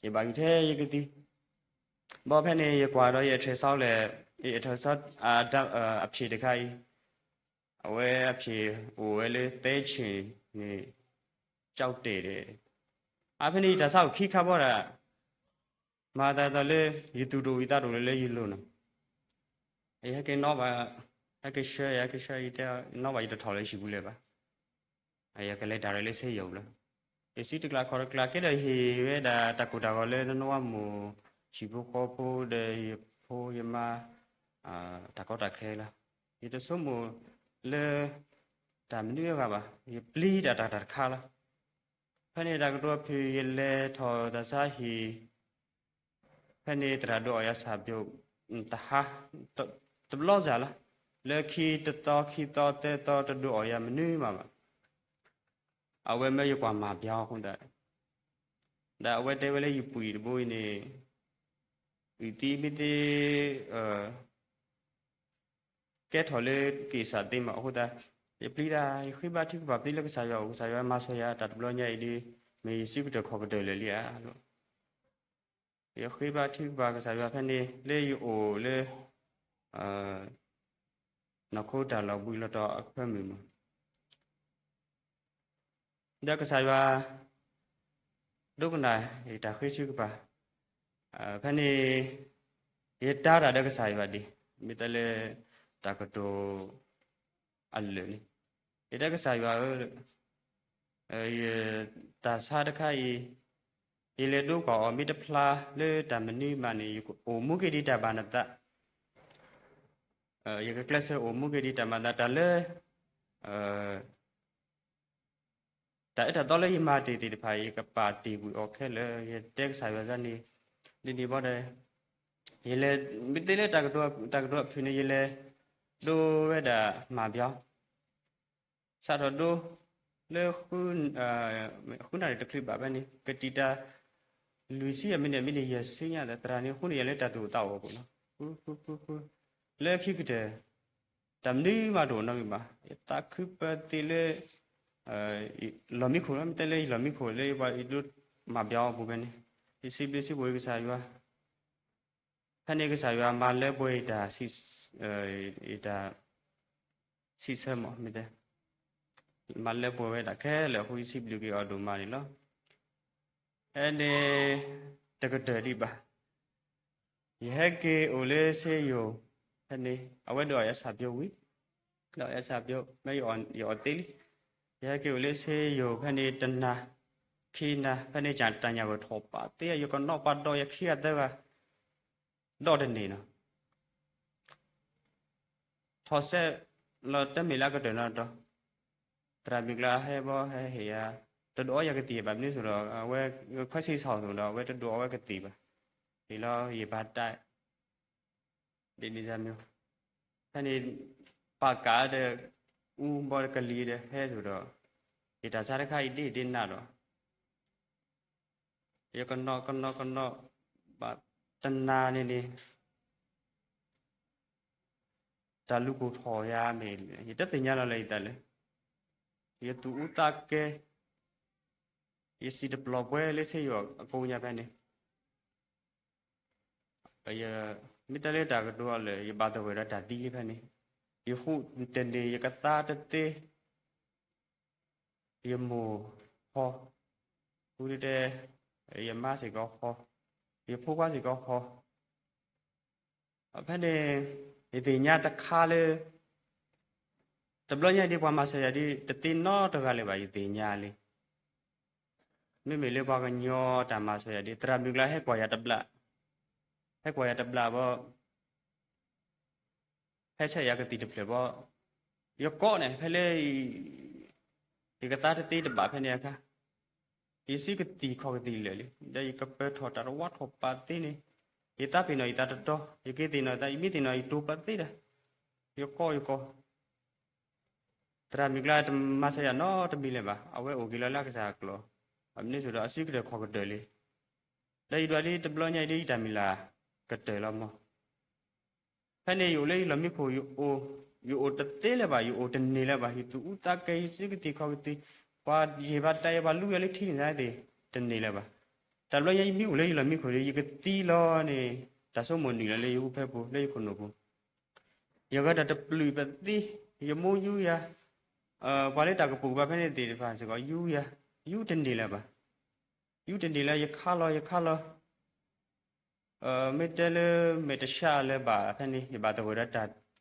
ယဘၣ်ယိၣ်ထဲယကသံၣ်, ဘီဖဲန့ၣ် ယကွၢ်ဒီးယ ultrasound လဲၣ်, ယ ultrasound အဖျၢၣ်တခါအံၤ အဝဲအဖျၢၣ်အိၣ်ဝဲလၢ သဲဆ့ၣ်န့ၣ် ကၠီတဲာ်ဒီး အါဖဲန့ၣ် ယတၢ်ဆါအိၣ်ခံခါဘီဒၣ် မၤသးသီလၢ ယသူၣ်ဒိၣ်ဝံၤသးဒိၣ်လၢလၢယလိၤနီၤ, ယဟဲက့ၤနီၣ်ဘၣ်, ဟဲက့ၤဆှၢ ယဟဲက့ၤဆှၢ ယတဲနီၣ်ဘၣ် ယတထီၣ်လၢဟံၣ်ပူၤလၢၤဘၣ်, ယကလဲၤတၢ်ရဲၣ်လၢဆ့ယိၤလီၤ, ယစံးတကျးခီၣ်တကျး ကဲဒီးဟ့ၣ်ဝဲဒၣ်တၢ်ကိၢ်တၢ်ဂီၤလၢနနီၢ်ဝါမီၤ ဟံၣ်ဖိဃီဖိဒီးယဖိယမါ တၢ်ကီတၢ်ခဲလီၤ, ယတဆိကမိၣ်လၢ တၢ်မနုၤအဂၤဘၣ်, ယပျံၤတၢ်တၢ်တခါလီၤ, ဖဲန့ၣ်တၢ်ကတိၤဖုၣ် ယလဲၤထီၣ်တၢ်ဆါဟံၣ် ဖဲန့ၣ်သရၣ်ဒုးအီၣ်ယၤဆၣ်ဘျိး တဟါ တဘျီစၢ်လီၤ, လၢခံတသီခံသီသၢသီ တဒုးအီၣ်ယၤမနုၤမးဘၣ်, အဝဲမၢယကွၢ်မၤဘျီအဃိသတး ဒီးအဝဲတဲဝဲလၢယပှံၤတဘိအံၤန့ၣ် အုၣ်သံမ့ၢ်သ့ ကဲထီၣ်လၢက့ၣ်စးသ့မးအဃိသတး ယပျံၤတၢ် ယဃ့ဘါထုကဖၣ်ပျံၤလၢကစၢ်ယွၤအိၣ် ကစၢ်ယွၤမၤစၢၤယၤတၢ်တဘျီညါအံၤဒီး မ့ၢ်ယစုကတၢၢ်ခီၣ်ကတၢၢ်လၢာ်လံဧါ, ယဃ့ဘါထုကဖၣ်ကစၢ်ယွၤဖဲန့ၣ် လၢယအိၣ်လၢ နီၢ်ခိတၢ်လီၤဘှံးလီၤတီၤအဖၢမုၢ်မး ဒီးကစၢ်ယွၤ ဒိကနၣ်ယတၢ်ဃ့ထုကဖၣ်, ဖဲန့ၣ် ယတၢ်တၢ်ဒီးကစၢ်ယွၤဒံး မ့ၢ်တဲလၢ တၢ်ကတိၤအလၢာ်န့ၣ်, ယတဲကစၢ်ယွၤဧၢ, ယတၢ်ဆါတခါအံၤ ယလဲၤဒိကွၢ်အီၤမ့ၢ်တဖျါလၢတၢ်မနုၤမးန့ၣ် ယအိၣ်မူက့ၤဒံးတၢ်ဘၣ်နသး, ယကကျဲးစၢးအိၣ်မူက့ၤဒံးတၢ်ဘၣ်နသး တၢ်လၢ တၢ်အၢတၢ်သီလၢယမၤတ့ၢ်သ့ၣ်တဖၣ် ယကပာ်တ့ၢ်ကွံာ်အီၤခဲလၢာ် ယတဲကစၢ်ယွၤန့ၣ်, ဒ်န့ၣ်ဘၣ်ဒီး ယလဲၤ မ့ၢ်သ့လၢတၢ်ကတိၤအဖုၣ်န့ၣ် ယလဲၤဒိဝဲဒၣ်မၤဘျီ စးထီၣ်ဒိ လၢ ဃုနၣ်ရံၣ်တချုးဘၣ်ဖဲန့ၣ် ကတံာ်တာ် လွံၢ်ဆံအမံးနံး မံးနံးယဲၢ်ဆံညါ သရၣ်န့ၣ် ဃုန့ၢ်ယၤလၢတၢ်သူၣ်အိၣ်သးအိၣ်အပူၤလီၤ. ဃု ဃု ဃု ဃု လၢခံကတၢၢ် တၢ်မနုၤမးတအိၣ်နီတမံၤဘၣ်. ယသးခုပၢသ့လၢ လီၢ်မံခိၣ်လီၤ. မ့ၢ်တဲလၢယလီၢ်မံခိၣ်လၢယပှၤယဒိမၤဘျီအပူၤဖဲန့ၣ် ယစံးဘျုးစံးဖှိၣ်ကစၢ်ယွၤ ဖဲန့ၣ်ကစၢ်ယွၤမၤလၢပှဲၤယတၢ် ယတၢ်စံးဆၢမး မ့ၢ်တဲ မၤလၢပှဲၤဝဲဒၣ်ခဲလၢာ်အဃိ ယစံးဘျုးက့ၤအီၤဒိၣ်မးန့ၣ်လီၤ. ဖဲန့ၣ် တကတၢၢ်ဒံးဘၣ် ယဟဲက့ၤအိၣ်လၢစ့ယိၤ ဖဲန့ၣ် အဝဲဒုးအီၣ်ယဆၣ်ပျိဝံၤ ဒီးယဆၣ်ပျိ မ့ၢ်ယအီၣ်သ့လံ. ယဟဲက့ၤအိၣ်လၢစ့ယိၤဖဲန့ၣ် တနၤ ခံနၤ ဖဲန့ၣ်ကတၢၢ်တၢ်ညၣ်ဂီၤထီၣ်ပာ်သ့ ယကနီၣ်ပှၤဒီးယခံဂၤသၢဂၤ ဒီးတန့ၢ်နီၤ ထီၣ်စဲးလီၤတမ့ၢ်လၢအကတၢၢ်နီတတီၤ, သရၣ်မုၣ်ကျါဟဲဘီဟဲဟ့ၣ်ယၤ, တဒိးအီၣ်ယၤကသံၣ်ဘၣ်မနုၤအဃိဒီး အဝဲခွဲးစ့ဆီၣ်အသိးဒီး အဝဲတဒိးအီၣ်ဝဲကသံၣ်ဘၣ်, ဟ့ၣ်လီၤယဘၣ်တၢ် ဒ်န့ၣ်မ့ၢ်, ဖဲန့ၣ် ပာ်ကးဒီး အူဘီကလံၤဒီးဟဲအသိးဒီး ယတၢ်ဆါတခါအံၤဒ့ၣ်ဒ့ၣ်နၢ်ဒီး ယကနီၣ်ကနီၣ်ကနီၣ် ဘၣ်တနၤန့ၣ်န့ၣ် တၢ်လူၤကိၢ်ထီၣ်ယၤမ့ၢ် ယတသ့ၣ်ညါလီၤလၢယသးလၢ ယသူၣ်အူသးကဲ, ယစံၣ်တပျီၤပှဲၤလၢစ့ယိၤအကိးညါဖဲန့ၣ်, မ့ၢ်တဲလၢတၢ်ကတိၤအီၤလၢ ယဘၣ်သဂၢၢ်ဒီးတၢ်သံလံဖဲန့ၣ်, ယဃူတန့ၢ် ယကသါတသ့, ယမိၢ်ဟီ, ဃူတတဲ, ယမါစ့ၢ်ကီးဟီ, ယဖိခွါစ့ၢ်ကီးဟီ, ဖဲန့ၣ် ယသ့ၣ်ညါတခါလၢ တဘျီညါအံၤဒ်ပှၤမၤစၢၤယၤဒ် တသ့နီတဂၤလၢၤဘၣ် ယသ့ၣ်ညါလံ. မ့မ့ၢ်လၢပှၤကညီတၢ်မၤစၢၤယၤဒ် သရၣ်မုၣ်ကျါဟဲကွၢ်ယၤတဘျီ, ဟဲကွၢ်ယၤတဘျီဘီ ဟဲဆဲးယၤကသံၣ်တဖျၢၣ်ဘီ, ယကိးန့ၣ် ဖဲလၢ ယကသါတသ့တဘၣ်ဖဲန့ၣ်အခါ, ယစုကသံၣ်ခီၣ်ကသံၣ်လၢာ်လံ, ဒီးယကပၢၤထီၣ်တၢ်တဝါထီၣ်ပာ်သ့န့ၣ်, ယသးပ့ၤနီၣ်ယသးတတီၤ, ယကသ့ၣ်နီၣ်ယသး ယမ့ၢ်သ့ၣ်နီၣ်ယတိၤပာ်သ့ဒီး, ယကိးယကိး သရၣ်မုၣ်ကျါတမၤစၢၤယၤနီတမံၤလၢၤဘၣ်, အဝဲအိၣ်က့ၤလီၤလၢအကစၢ်အကျိာ်, ဘၣ်မနုၤအဃိဒီးအစုကတၢၢ်ခီၣ်ကတၢၢ်လံ. ဒီးယဒွးလံတဘျီညါအံၤဒ်ယတၢ်မံၤလၢ်ကတၢၢ်လီၤမး. ဖဲန့ၣ်ယအိၣ်လၢယလီၢ်မံခိၣ်, ယအိၣ်တသ့လၢၤဘၣ်, ယအိၣ်တန့ၢ်လၢၤဘၣ်, ယသူၣ်အူသးကဲ ယစုကသံၣ်ခီၣ်ကသံၣ်, ပှၤယဲၢ်ဘၣ်တၢ်ယဲၢ်ဘၣ်လူယၤလၢထံန့ၣ်သ့ၣ် တန့ၢ်လၢၤဘၣ်. တၢ်ဘျီညါယမ့ၢ်အိၣ်လၢယလီၢ်မံခိၣ်ဒီး ယကသံလီၤန့ၣ် တၢ်ဆိကမိၣ်နုာ်လီၤလၢယဟူဖဲပူၤ လၢယခိၣ်နူာ်ပူၤ, ယဂဲၤတၢ်တပျုာ်ပသ့, ယမိၢ်ယူယၤ, ပှၤလၢတၢ်ကပိာ်ကပၤဖဲန့ၣ်သ့ၣ်တဖၣ်စ့ၢ်ကီး ယူယၤ, ယူတန့ၢ်လၢၤဘၣ်, ယူတန့ၢ်လၢၤ ယခါလီၤ ယခါလီၤ မ့ၢ်တဲလၢ မဲာ်တဆှးလၢၤဘၣ်ဖဲန့ၣ် ယဘၣ်သဂၢၢ်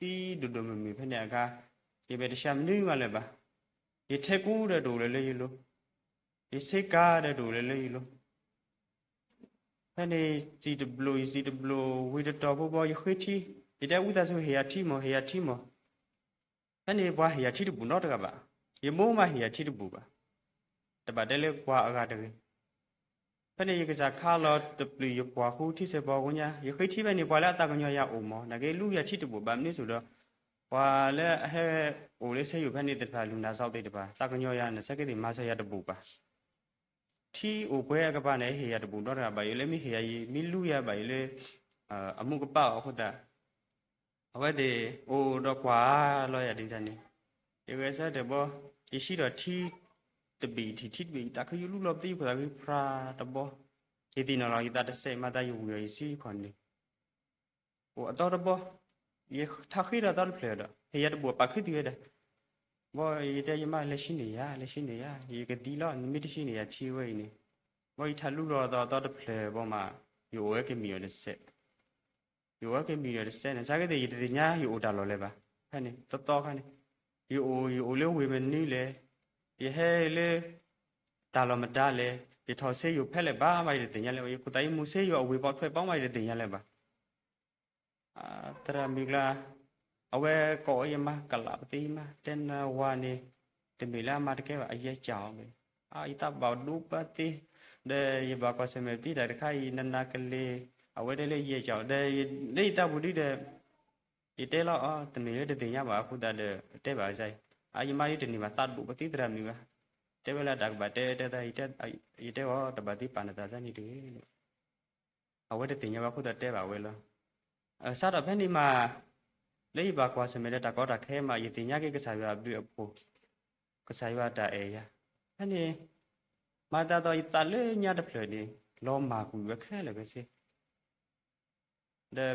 ဒီးတၢ်သံဒိၣ်ဒိၣ်မုၢ်မုၢ်ဖဲန့ၣ်အခါ, ယမဲာ်တဆှးမနုၤမးလၢၤဘၣ်. ယထဲကူဒီးတအိၣ်လၢၤလၢယလိၤ, ယဆ့ကၤဒီးတအိၣ်လၢၤလၢယလိၤ. ဖဲန့ၣ်စံၣ်တဘျိး ယစံၣ်တဘျိး ဝံၤတတီၤဖိဘီ ယဃ့ထံ, ယတဲဝံသးစူၤ ဟ့ၣ်ယၤထံမး ဟ့ၣ်ယၤထံမး. ဖဲန့ၣ်ပှၤဟ့ၣ်ယၤထံတဘူးနီတဂၤဘၣ်, ယမိၢ်မးဟ့ၣ်ယၤထံတဘူးဘၣ်, တဘၣ်တဲလၢပှၤအဂၤတဂ့ၤ. ဖဲန့ၣ်ယကစၢ်ခါလီၤတပျုာ် ယကွၢ်ဃုထံဆၢပှၤကိညါ, ယဃ့ထံဖဲန့ၣ် ပှၤလၢအသးကညီၤယၤအိၣ်မး, နာ်က့လူယၤထံတဘူးဘၣ် မနုၤအဃိဒီး ပှၤလၢအဟဲအိၣ်လၢစ့ယိၤဖဲန့ၣ်သ့ၣ်တဖၣ် လူၤနၤစီသ့ၣ်တဖၣ် သးကညီၤယၤ နဆၢက့ၤသ့ၣ်မၤစၢၤယၤတဘူးဘၣ်. ထံအိၣ်ပှဲၤအကပၤန့ၣ် ဟ့ၣ်ယၤတဘူးနီတဂၤဘၣ်, ယလၢမ့ၢ်ဟ့ၣ်ယၤ ယမ့ၢ်လူယၤဘၣ် ယလၢ အမူကပၣ်အီၤအဃိသတး အဝဲသ့ၣ်အိၣ်ဒီးကွၢ်လီၤယၤဒ်န့ၣ်, ယဂဲၤဆၢထၢၣ်ဘီ, ယဆံးဒီးထံတဘ့ၣ်ထံၣ်ထံတဘ့ၣ် ယသးခုယလူလီၤပသံ ယခိၣ်သးခုဖျါတဘီ, ယသ့ၣ်နီၣ်လီၤ ယသးတစဲးမၤသး ယဝံၤအီၤ ယစုခီၣ်န့ၣ် အိၣ်အသီတဘီ, ယထးဃ့ဒီးအသီတဖျၢၣ်ဒီး ဟ့ၣ်ယၤတဘူး ပာ်ခူသူၣ်ဝဲဒၣ်, ဘီယတဲယမါ လဲၤဆံးန့ၢ်ယၤ လဲၤဆံးန့ၢ်ယၤ ယကသံလီၤ နမ့ၢ်တဆံးန့ၢ်ယၤထံဝဲအံၤန့ၣ်, ဘီယထးလူလီၤအသီအသီတဖျၢၣ်ဘီမး, ယအိၣ်ဝဲက့ၤမံၤအီၤတစဲး ယအိၣ်ဝဲက့ၤမံၤဒီးတစဲးန့ၣ် ဆၢက့ၤသ့ၣ် ယတသ့ၣ်ညါ ယအိၣ်တၢ်လီၢ်လၢၤဘၣ်. ဖဲန့ၣ် သီသီခါန့ၣ် ယအိၣ် ယအိၣ်လၢဝ့ၢ်မနုၤလဲၣ်, ယဟဲလၢ တၢ်လီၢ်မတၤလဲၣ်, ယထီၣ်စ့ယိၤဖဲလဲၣ်ဘၣ်မး ယတသ့ၣ်ညါလၢၤဘၣ်, ယခိၣ်သးယမူစ့ယိၤအဝ့ၢ်ပီထွဲဘီမး ယတသ့ၣ်ညါလၢၤဘၣ်. သရၣ်မုၣ်ကျါ အဝဲကိးအီၤယမါ ကလးပသ့ယမါ တဲနဝၤန့ၣ် တမ့ၢ်လၢအမၤတကဲဘၣ် အယဲၢ်ကၠီၣ်အီၤ, ယသးဘၣ်ဒိပသ့, ဒီးယဘၣ်ကွၢ်ဆၢၣ်မဲာ်ပသံတၢ်တခါအံၤ နနၤကလဲၤ, အဝဲတဲလၢယဲၢ်ကၠီၣ်အီၤ ဒီးလၢယသးပူၤဒ်ဒီး ယတဲလီၤအီၤ တမ့ၢ်လၢတသ့ၣ်ညါဘၣ်အဃိသတးဒီး တဲဘၣ်အီၤ, အယမါဒ်တန့ၢ်ဘၣ် သးဒိၣ်ပသံသရၣ်မုၣ်ဘၣ်, တဲဝဲလၢအတၢ်ကဘၣ်တဲတဲသး, ယတဲအီၤ တဘၣ်သံပာ်နသးန့ၣ်တဂ့ၤ အဝဲတသ့ၣ်ညါဘၣ်အဃိသတးတဲဘၣ်ဝဲလီၤ. စးထီၣ်ဖဲန့ၣ်မး လၢယဘၣ်ကွၢ်ဆၢၣ်မဲာ်ဒီးတၢ်ကီတၢ်ခဲမး ယသ့ၣ်ညါက့ၤကစၢ်ယွၤအဘျုးအဖှိၣ်, ကစၢ်ယွၤအတၢ်အဲၣ်ယၤ, ဖဲန့ၣ် မၤသးဒ်သိးယသးလၢညါတဖျၢၣ်န့ၣ် လီၤမၢ်ကွံာ်ဝဲခဲလၢာ်ခဲဆ့ ဒီး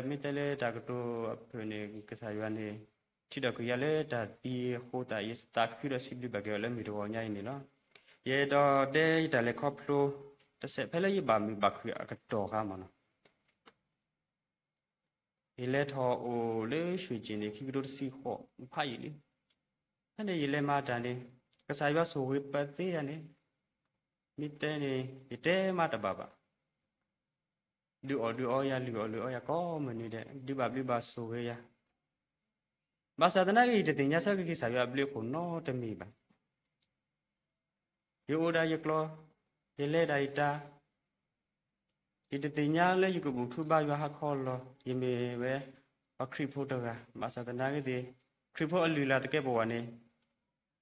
မ့ၢ်တဲလၢတၢ်ကတိၤအဖျၢၣ်န့ၣ် ကစၢ်ယွၤန့ၣ် ထံၣ်ဒီးကွံာ်ယၤလၢတၢ်သံအဃိသတး ယသးခုဒီးစံးဘျုးဘၣ်က့ၤအီၤလၢမုၢ်တဂီၤညါအံၤန့ၣ်လီၤ. ယအဲၣ်ဒိးတဲယတၢ်လဲၤခီဖျိ တစဲးဖဲလၢယဘၣ်မုာ်ဘၣ်ခုၣ်အကတီၢ်ဃါမးနီၤ. ယလဲၤထီၣ်အိၣ်လၢ ရွှေကျင် န့ၣ် ခံကထိတဆံဃိး ဖးယံာ်လံ. ဖဲန့ၣ်ယလဲၤမၤတၢ်န့ၣ် ကစၢ်ယွၤဆိၣ်ဂ့ၤပသ့ယၤန့ၣ် မ့ၢ်တဲန့ၣ် ယတဲမးတဘၣ်ဘၣ်. ဒုးအီၣ်ဒုးအီယၤ လုၢ်အီၣ်လုၢ်အီယၤကိးမုၢ်နံၤဒဲး ဒုးဘၣ်ဘျုးဘၣ်ဆိၣ်ဂ့ၤယၤ. ဘၣ်ဆၣ်သနာ်က့ ယတသ့ၣ်ညါဆၢက့ၤက့ၤကစၢ်ယွၤအဘျုးအဖှိၣ်နီတမံၤဘၣ်. ယအိၣ်ဒၣ်ယကျိၤ, ယလဲၤဒၣ်ယတၢ်, ယတသ့ၣ်ညါလၢယကဘူၣ်ထူဘါယွၤဟါခီလီၤ. ယမ့ၢ်ဝဲပှၤခရံာ်ဖိတဂၤ ဘၣ်ဆၣ်သနာ်က့သ့ၣ် ခရံာ်ဖိအလုၢ်အလၢ်သကဲးပဝးန့ၣ်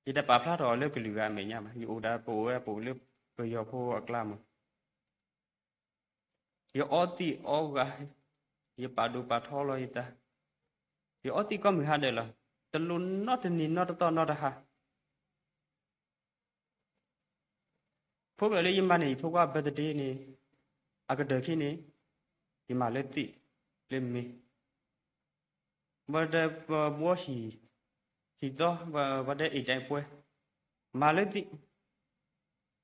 ယတပာ်ဖျါထီၣ်အီၤလၢကလုာ်ဂၤအမဲာ်ညါဘၣ်. ယအိၣ်ဒၣ်ပအိၣ်ဝဲပအိၣ်လၢပယီၤဖိအကျါမး ယအီသံးအီဂၤ, ယပာ်ဒိၣ်ပာ်ထီလီၤယသး, ယအီသံးကိးမုၢ်ဟါဒဲးလီၤ. တလိၣ်နီတနံၤနီတသီနီတဟါ. ဖိဖျဲးလၢယမၤန့ၢ်ယဖိခွါ birthday န့ၣ် အကတၢၢ်ခံန့ၣ် ယမၤလၢသံးလၢမ့ၤ ပှၤတဲပဘှီဟံၣ်, ဟံၣ်သီ, ပှၤတဲအ့ၣ်တၢ်အ့ၣ်ပှဲၤ, မၤလၢသံး,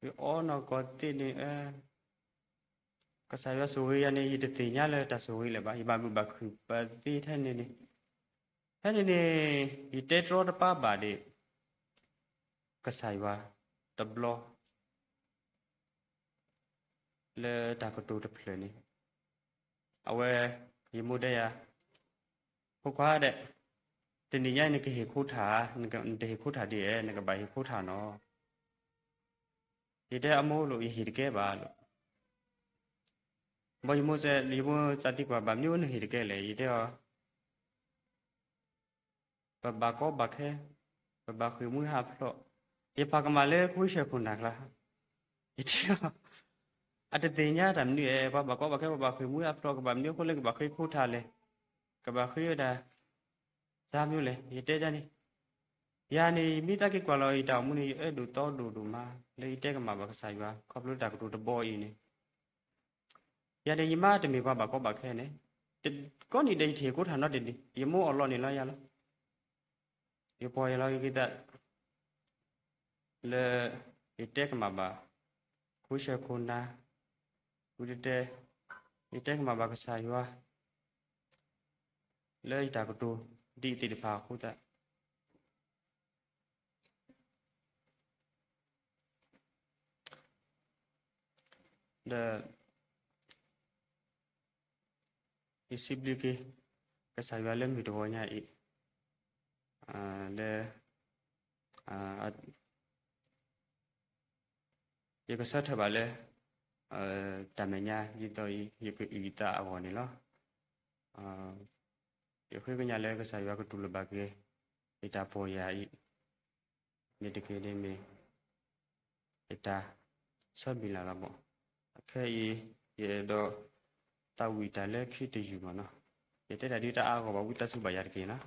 ယအီနီၢ်ကီၢ်သ့ၣ်န့ၣ်, ကစၢ်ယွၤဆိၣ်ဂ့ၤယၤန့ၣ် ယတသ့ၣ်ညါလၢတၢ်ဆိၣ်ဂ့ၤလၢၤဘၣ်. ယဘၣ်မုာ်ဘၣ်ခုၣ်ပသ့ထဲန့ၣ်န့ၣ်, ဖဲန့ၣ်န့ၣ် ယတဲတြီတပါဘၣ်ဒီး ကစၢ်ယွၤတဘျီ လၢတၢ်ကတိၤတဖျၢၣ်န့ၣ်, အဝဲ ယမိၢ်တဲယၤ, ဖိခွါဒဲး, တနံၤညါအံၤနကဟ့ၣ်ခိထၣ်, နတဟ့ၣ်ခိထၣ်ဒ်လဲၣ်, နကဘၣ်ဟ့ၣ်ခိထၣ်နီၤ. ယတဲအမိၢ်လိာ် ယဟ့ၣ်တကဲဘၣ်လိာ်. ဘၣ်ယမိၢ်စဲး, ယမိၢ်စးသံကွၢ် ဘၣ်မနုၤနဟ့ၣ်တကဲလဲၣ်. ယတဲအီၤ ပဘၣ်ကီဘၣ်ခဲ, ပဘၣ်ဃ့ၢ်မှံဟးဖျိး, ယပာ်ကမၣ်လၢ ခွံဆၢၣ်ခိၣ်နၢ်ကျါ, ယတဲအီၤ, အတသ့ၣ်ညါတၢ်မနုၤဧါ, ပှၤဘၣ်ကီဘၣ်ခဲ ပဘၣ်ဃ့ၢ်မှံဟးဖျိး ကဘၣ်မနုၤအဃိလၢကဘၣ်ဃ့ခိထၣ်လဲၣ်, ကဘၣ်ဃ့ဝဲဒၣ် စၢ်မနုၤလဲၣ်. ယတဲဒ်န့ၣ်, ယၤန့ၣ် မ့ၢ်သးက့ၤကွၢ်လီၤယတၢ်အိၣ်မူန့ၣ် ယအၢဒိၣ်သီဒိၣ်ဒိၣ်မး လၢယတဲကမၣ်ဘၣ်ကစၢ်ယွၤ ခီဖျိတၢ်ကတိၤတဘီအံၤန့ၣ် ယၤန့ၣ် ယမါတမ့ၢ်ပှၤဘၣ်ကီဘၣ်ခဲန့ၣ်, ကိးနံၤဒဲးယတဟ့ၣ်ခိထၣ်နီတနံၤ, ယမိၢ်အီၣ်လီၤန့ၣ်လီၤယၤလီၤ. ယပီၢ်ယၢ်လီၤက့ၤသး လၢ ယတဲကမၣ်ဘၣ် ခွံဆၢၣ်ခိၣ်နၢ်, ဝံၤတတဲ, ယတဲကမၣ်ဘၣ်ကစၢ်ယွၤ လၢယတၢ်ကတိၤဒ်အံၤသ့ၣ်တဖၣ်အဃိသတး ဒီး ယစံးဘျုးက့ၤ ကစၢ်ယွၤလၢမုၢ်တဂီၤညါအံၤ လၢ ယကဆၢထၢၣ်ဘၣ်လၢ တၢ်မဲာ်ညါ ဒ်သိးအံၤ ယကအုၣ်ယသးအဂီၢ်န့ၣ်လီၤ. ယဃ့ကညးလၢကစၢ်ယွၤကတူၢ်လိာ်ဘၣ်က့ၤ ယတၢ်ပီၢ်ယၢ်အံၤ န့ၣ်တက့ၢ်န့ၣ်မ့ၢ် ယတၢ်ဆၢမုၢ်လၢ်လီၤမး. အခဲအံၤ ယအဲၣ်ဒိးသးဝံၣ်တၢ်လၢခံတယုၢ်မးနီၤ. ယတဲတၢ်ဒ်တၢ်အါဂီၢ်ဘၣ် ဝံသးစူၤဘၣ်ယၤတက့ၢ်နီၤ.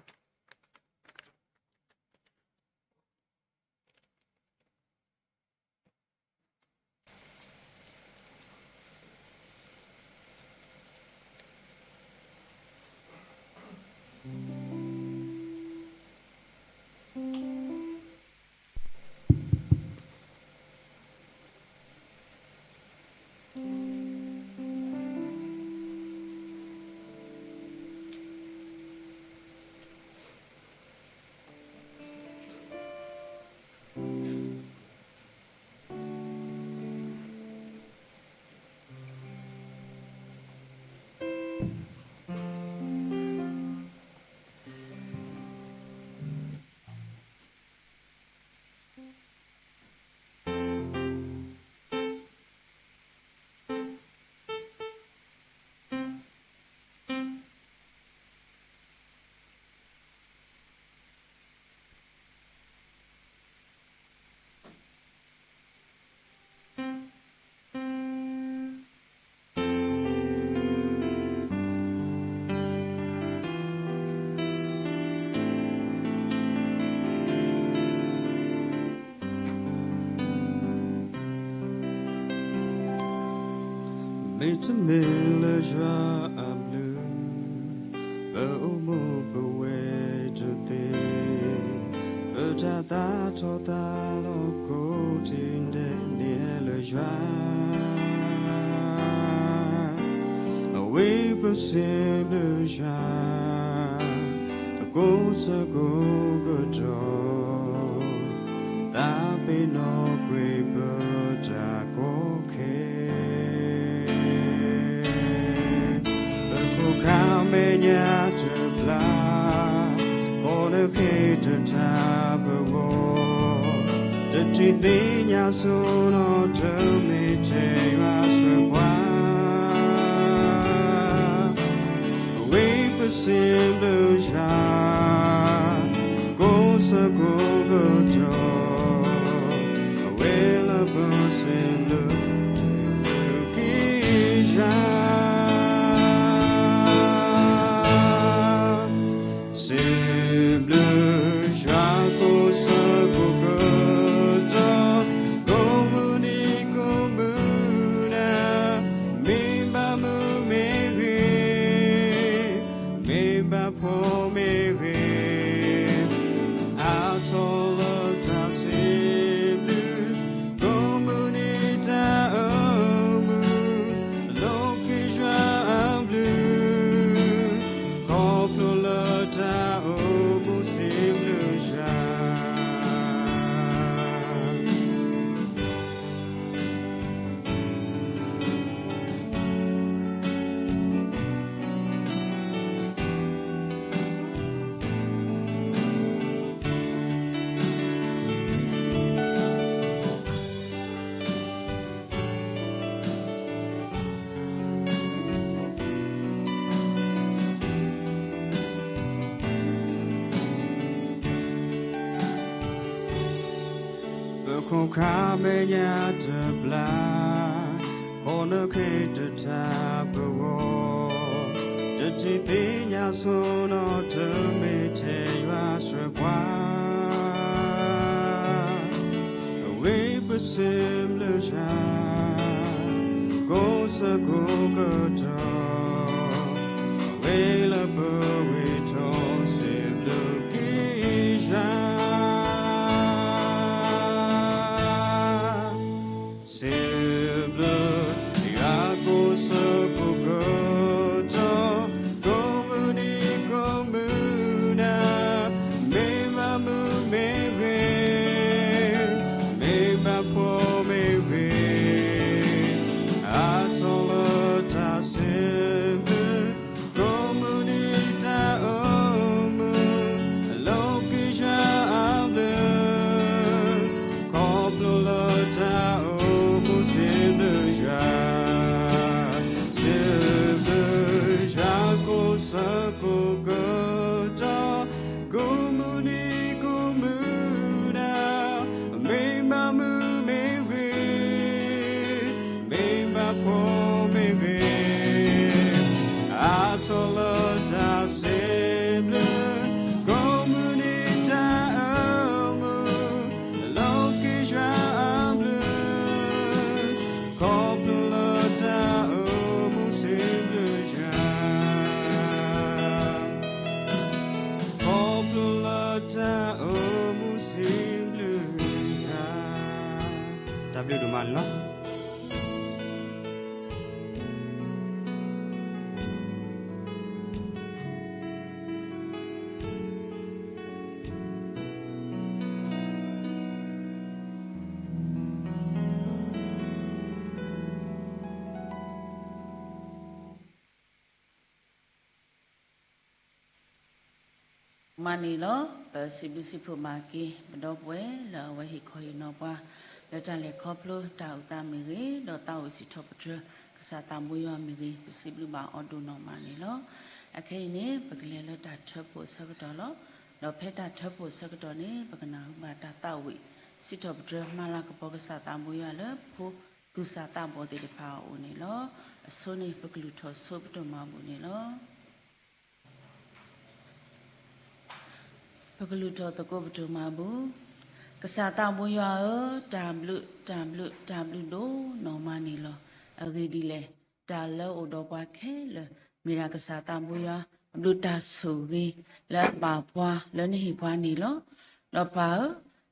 မ့တမ့ၢ်လၢယွၤအဘျုး ပအိၣ်မူပဝဲတသ့, ပတၢ်သးထီၣ်သးလီၤကိးတံၢ်ဒဲးန့ၣ်လၢယွၤ, အဝဲပစံးဘျုးယွၤ, ကိးဆၢကိးကတီၢ်, သးပ့ၤနီၣ်ကွံာ်ပတၢ်ကီခဲ ပခိၣ်ခါမဲာ်ညါတဘျါ, ကိးနဃ့ၢ်တထါပဂီၢ်, တထံၣ်သ့ၣ်ညါဆိနီၣ်တမ့ၢ်ထဲယွၤစှၢၤပှၤ အဝဲပစံးဘျုးယွၤ, ကိးဆၢကိးကတီၢ်, အဝဲလၢပစံးဘျုးက့ၤယွၤ စံးဘျုးယွၤကိးဆၢကိးကတီၢ်, ကိးမုၢ်နံၤကိးမုၢ်နၤ, မ့ၢ်ဘၣ်မုာ်မ့ၢ်ဂ့ၤ, မ့ၢ်ဘၣ်ဖှီၣ်မ့ၢ်ဂ့ၤ, အါထီၣ်လၢတၢ်စံးဘျုး, ကိးမုၢ်နံၤတၢ်အိၣ်မူ, လိးက့ၤယွၤအဘျုး ခီဖျိလၢတၢ်အိၣ်မူစံးဘျုးယွၤ ပခိၣ်ခါမဲာ်ညါတဘျါ, ကိးနဃ့ၢ်တထါပဂီၢ်, တထံၣ်သ့ၣ်ညါဆိနီၣ်တမ့ၢ်ထဲယွၤစှၢၤပှၤ အဝဲပစံးဘျုးယွၤ, ကိးဆၢကိးကတီၢ်, အဝဲလၢပဂ့ၤထီၣ်စံးဘျုးက့ၤယွၤ စံးဘျုးယွၤကိးဆၢကိးကတီၢ်, ကိးမုၢ်နံၤကိးမုၢ်နၤ, မ့ၢ်ဘၣ်မုာ်မ့ၢ်ဂ့ၤ, မ့ၢ်ဘၣ်ဖှီၣ်မ့ၢ်ဂ့ၤ, အါထီၣ်လၢတၢ်စံးဘျုး ကိးမုၢ်နံၤတၢ်အိၣ်မူ, လိးက့ၤယွၤအဘျုး, ခီဖျိလၢတၢ်အိၣ်မူစံးဘျုးယွၤ, စံးဘျုးယွၤကိးဆၢကိးကတီၢ်, ကိးမုၢ်နံၤကိးမုၢ်နၤ, မ့ၢ်ဘၣ်မုာ်မ့ၢ်ဂ့ၤ, မ့ၢ်ဘၣ်ဖှီၣ်မ့ၢ်ဂ့ၤ, အါထီၣ်လၢတၢ်စံးဘျုး, ကိးမုၢ်နံၤတၢ်အိၣ်မူ, လိးက့ၤယွၤအဘျုး, ခီဖျိလၢတၢ်အိၣ်မူစံးဘျုးယွၤ ခီဖျိလၢတၢ်အိၣ်မူစံးဘျုးယွၤ, တၢ်ဘျုးဒိၣ်မးန့ၣ်လီၤ. မၤန့ၣ်လီၤ. ပစံးဘျုးစံးဖှိၣ်မၤက့ၤ ပဒီပုၢ်ဝဲၢ်လၢအဝဲဟ့ၣ်ခီဟ့ၣ်နီၤပှၤ လၢတၢ်လဲၤခီဖျိတၢ်အိၣ်သးမ့ၢ်ဂ့ၤ, ဒီးသးအိၣ်စံးထီၣ်ပတြၢၤ ကစၢ်သးဘိယွၤမ့ၢ်ဂ့ၤ, ပစံးဘျုးဘၣ်အီၤဒိၣ်နီၢ်မးန့ၣ်လီၤ. အခဲအံၤန့ၣ် ပကလဲၤလၢတၢ်ထၢဖှိၣ်အဆၢကတီၢ်လီၤ. ဒီးဖဲတၢ်ထၢဖှိၣ်အဆၢကတီၢ်န့ၣ် ပကနၢ်ဟူဘၣ်တၢ်သးဝံၣ် စံးထီၣ်ပတြၢၤမၤလၤကပီၤကစၢ်သးဘိယွၤလၢ ဖိသူၣ်စၢ်သးဘီၣ်သ့ၣ်တဖၣ်အအိၣ်န့ၣ်လီၤ. အဆိန့ၣ် ပကလုၢ်ထီၣ်ဆိပဒိၣ်မးဘူၣ်န့ၣ်လီၤ. ပကလုၢ်ထီၣ်သကိးပဒိၣ်မးဘူၣ်, ကစၢ်သးဘိယွၤဧၢ, တၢ်ဘျုး, တၢ်ဘျုး, တၢ်ဘျုးဒိၣ်နီၢ်မးန့ၣ်လီၤ. အဂ့ၢ်ဒ်လဲၣ်, တၢ်လၢအိၣ်ဒီးပှၤခဲလၢာ် မ့ၢ်ဒၣ်ကစၢ်သးဘိယွၤ ဘျုးတၢ်ဆိၣ်ဂ့ၤလၢအဘၣ်ပှၤလၢနဟ့ၣ်ပှၤန့ၣ်လီၤ. ဒီးပၢ်ဧၢ,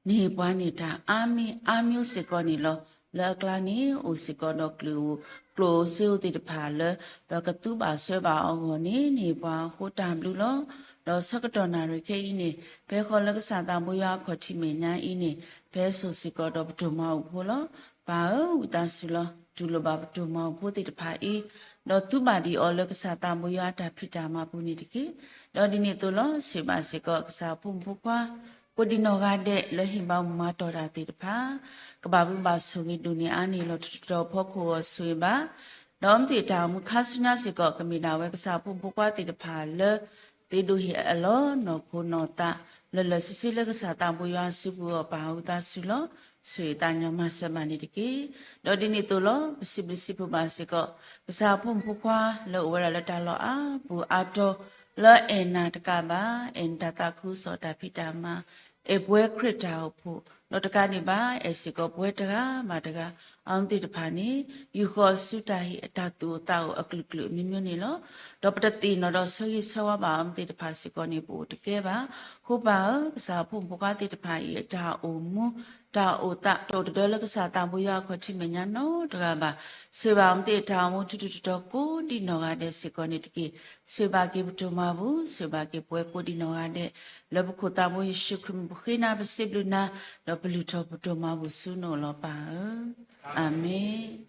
နဟ့ၣ်ပှၤန့ၣ်တၢ်အါမံၤအါမံၤစ့ၢ်ကီးန့ၣ်လီၤ. လၢအကျါန့ၣ် အိၣ်စ့ၢ်ကီးဒီးကျိၣ် ကျိၣ်စ့ဧိၤသ့ၣ်တဖၣ်လၢ ပကသူဘၣ်စဲဘၣ်အဂီၢ်န့ၣ် နဟ့ၣ်ပှၤအဃိတၢ်ဘျုးလီၤ. ဒီးဆၢကတီၢ်နၣ်ရံၣ်ခဲအံၤန့ၣ် ဖဲဃီလၢကစၢ်သးဘိယွၤအခီၣ်ထံးမဲာ်ညါအံၤန့ၣ် ဖဲစိာ်စ့ၢ်ကီးဒီးပဒိၣ်မၤဘူၣ်ဖိလီၤ. ပၢ်ဧၢ, ဝံသးစူၤလီၤ. တူၢ်လိာ်ဘၣ်ပဒိၣ်မၤဘူၣ်ဖိသ့ၣ်တဖၣ်အံၤ, ဒီးသူဘၣ်ဒံးအီၤလၢကစၢ်သးဘိယွၤအတၢ်ဖံးတၢ်မၤပူၤန့ၣ်တက့ၢ်. ဒီးဒ်န့ၣ်အသိးလီၤ. ဆိၣ်ဂ့ၤဘၣ်စ့ၢ်ကီး ကစၢ်ဖိမုၣ်ဖိခွါ ကိးဒံနီၢ်ဂၤဒဲးလၢဟ့ၣ်ဘၣ်မၤတီၢ်တၢ်သ့ၣ်တဖၣ်, ကဘၣ်ဘျုးဘၣ်ဆိၣ်ဂ့ၤဒိၣ်န့ၢ်အါန့ၢ်လီၤ. ထူးထူးတီၤတီၤဖီခိၣ်အဂီၢ်ဆိၣ်ဂ့ၤဘၣ် ဒီးအဝဲသ့ၣ်အတၢ်အိၣ်မူခါဆူညါစ့ၢ်ကီး ကမ့ၢ်ဒၣ်ဝဲကစၢ်ဖိမုၣ်ဖိခွါသ့ၣ်တဖၣ်လၢ သ့ဒိးဟ့ၣ်အလီၢ်နီၢ်ခိနီၢ်သး လၢလၢာ်ဆ့ဆ့လၢကစၢ်သးဘိယွၤအစုပူၤအဂီၢ် ပၢ်ဧၢ ဝံသးစူၤလီၤ. ဆိၣ်ဂ့ၤသးညီမၤစၢၤဘၣ်န့ၣ်တက့ၢ်. ဒီးဒ်န့ၣ်အသိးလီၤ. ပစံးဘျုးစံးဖှိၣ်ဘၣ်စ့ၢ်ကီး ကစၢ်ဖိမုၣ်ဖိခွါလၢအိၣ်ဝဲဒၣ်လၢတၢ်လီၢ်အါပူၤအါတီၤ လၢအဲၣ်နၤတကးဘၣ်, အဲၣ်နတၢ်သးခုကစီၣ်တၢ်ဖံးတၢ်မၤ, အဲၣ်ပဝဲခရံာ်တၢ်အိၣ်ဖှိၣ်, ဒီးတကးဒံးဘၣ် အဲၣ်စ့ၢ်ကီးပဝဲတဂၤဘၣ်တဂၤ အဝဲသ့ၣ်တဖၣ်န့ၣ် ယူာ်ဃီၤဆူတၢ်ဟ့ၣ်အတၢ်သူၣ်အိၣ်သးအိၣ်အကလုာ်ကလုာ်အမျိုးမျိုးန့ၣ်လီၤ. ဒီးပတသ့ၣ်နီၣ်ဒီးဆၢဂ့ၤဆၢဝါဘၣ်အဝဲသ့ၣ်တဖၣ်စ့ၢ်ကီးန့ၣ် ပအိၣ်တကဲဘၣ်. အဃိပၢ်ဧၢ, ကစၢ်ဖိမုၣ်ဖိခွါသ့ၣ်တဖၣ်အံၤ အတၢ်အိၣ်မူ တၢ်အိၣ်သးတအိၣ်တဒၢလၢကစၢ်သးဘိယွၤအခီၣ်ထံးမဲာ်ညါနီတဂၤဘၣ်. ဆိၣ်ဂ့ၤဘၣ်အဝဲသ့ၣ်အတၢ်အိၣ်မူထူးထူးတီၤတီၤကိးဒံနီၢ်ဂၤဒဲးစ့ၢ်ကီးန့ၣ်တက့ၢ်. ဆိၣ်ဂ့ၤဘၣ်က့ၤပဒိၣ်မၤဘူၣ်, ဆိၣ်ဂ့ၤဘၣ်က့ၤပဝဲကိးဒံနီၢ်ဂၤဒဲး, လၢပခိၣ်သးဘိယ့ၣ်ၡူးခရံာ်မံၤပဃ့နၤပစံးဘျုးနၤ, ဒီးပလုၢ်ထီၣ်ပဒိၣ်မၤဘူၣ်ဆူနအိၣ်လီၤပၢ်ဧၢ. အၤမ့ၣ်.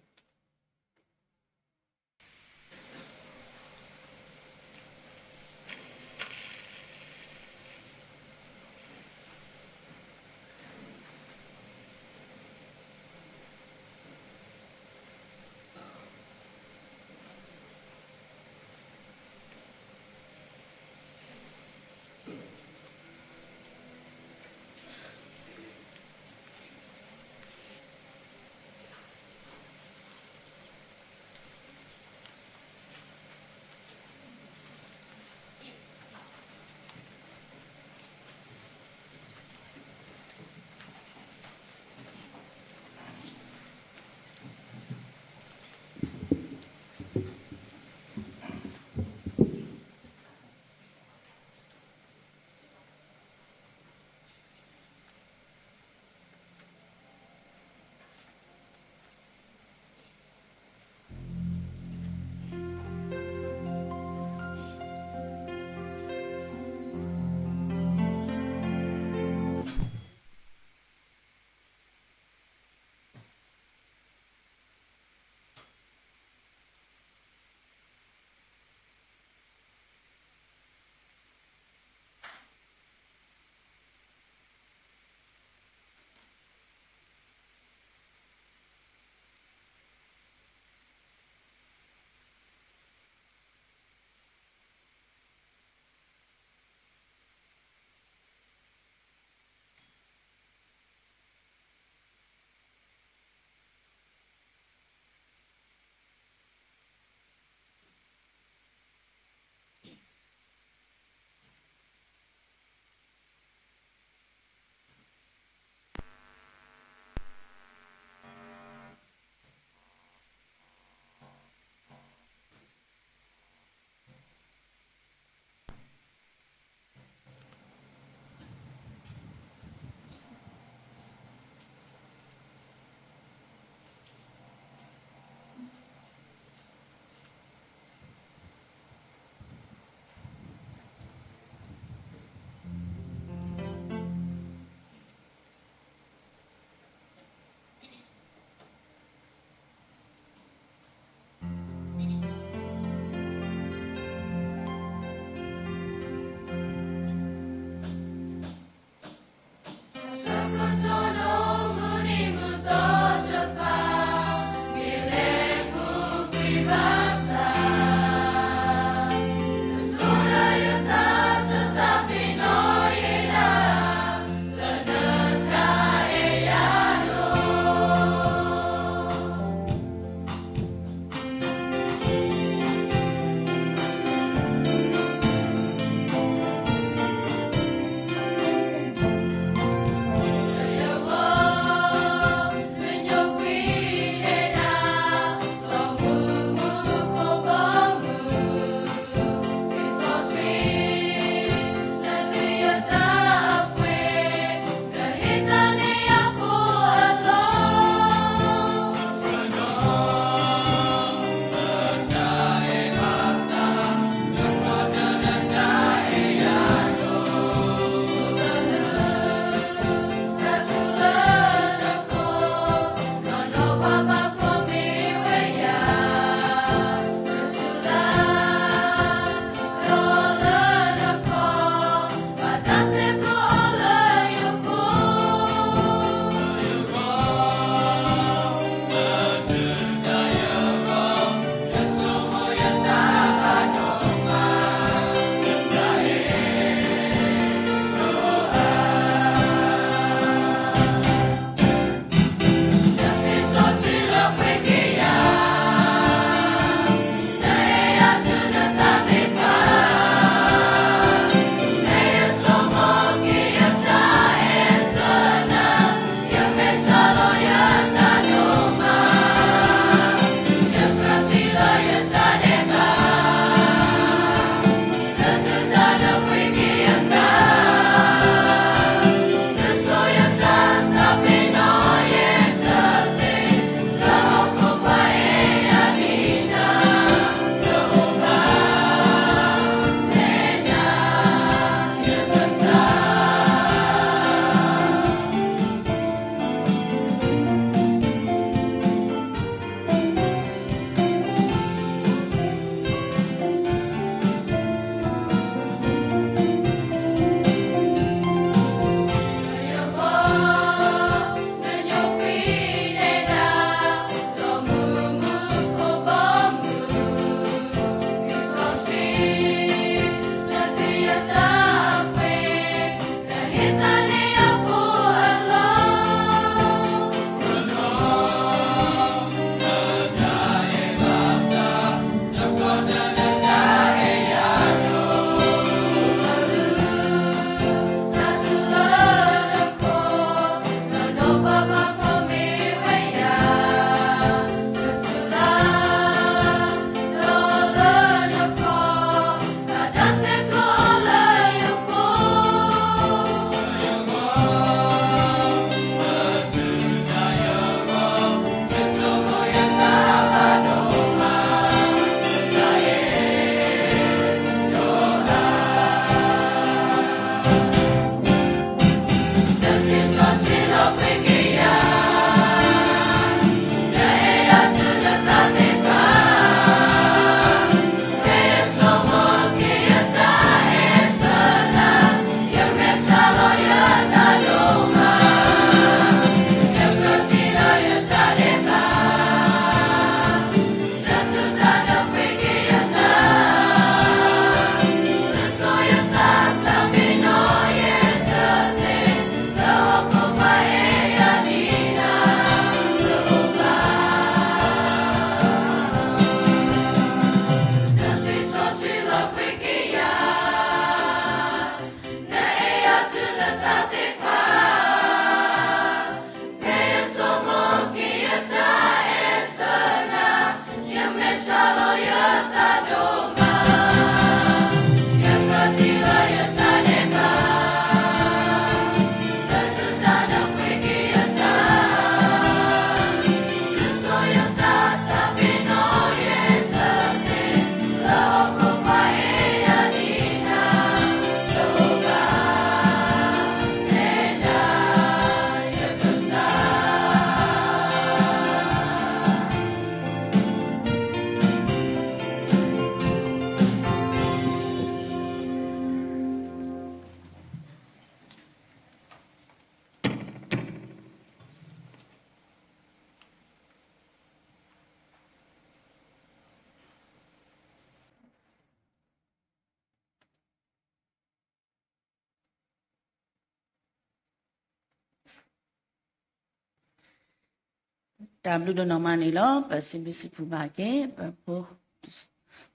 တၢ်ဘျုးဒိၣ်နီၢ်မးန့ၣ်လီၤ. ပစံးဘျုးစံးဖှိၣ်ဘၣ်က့ၤ ပဖိ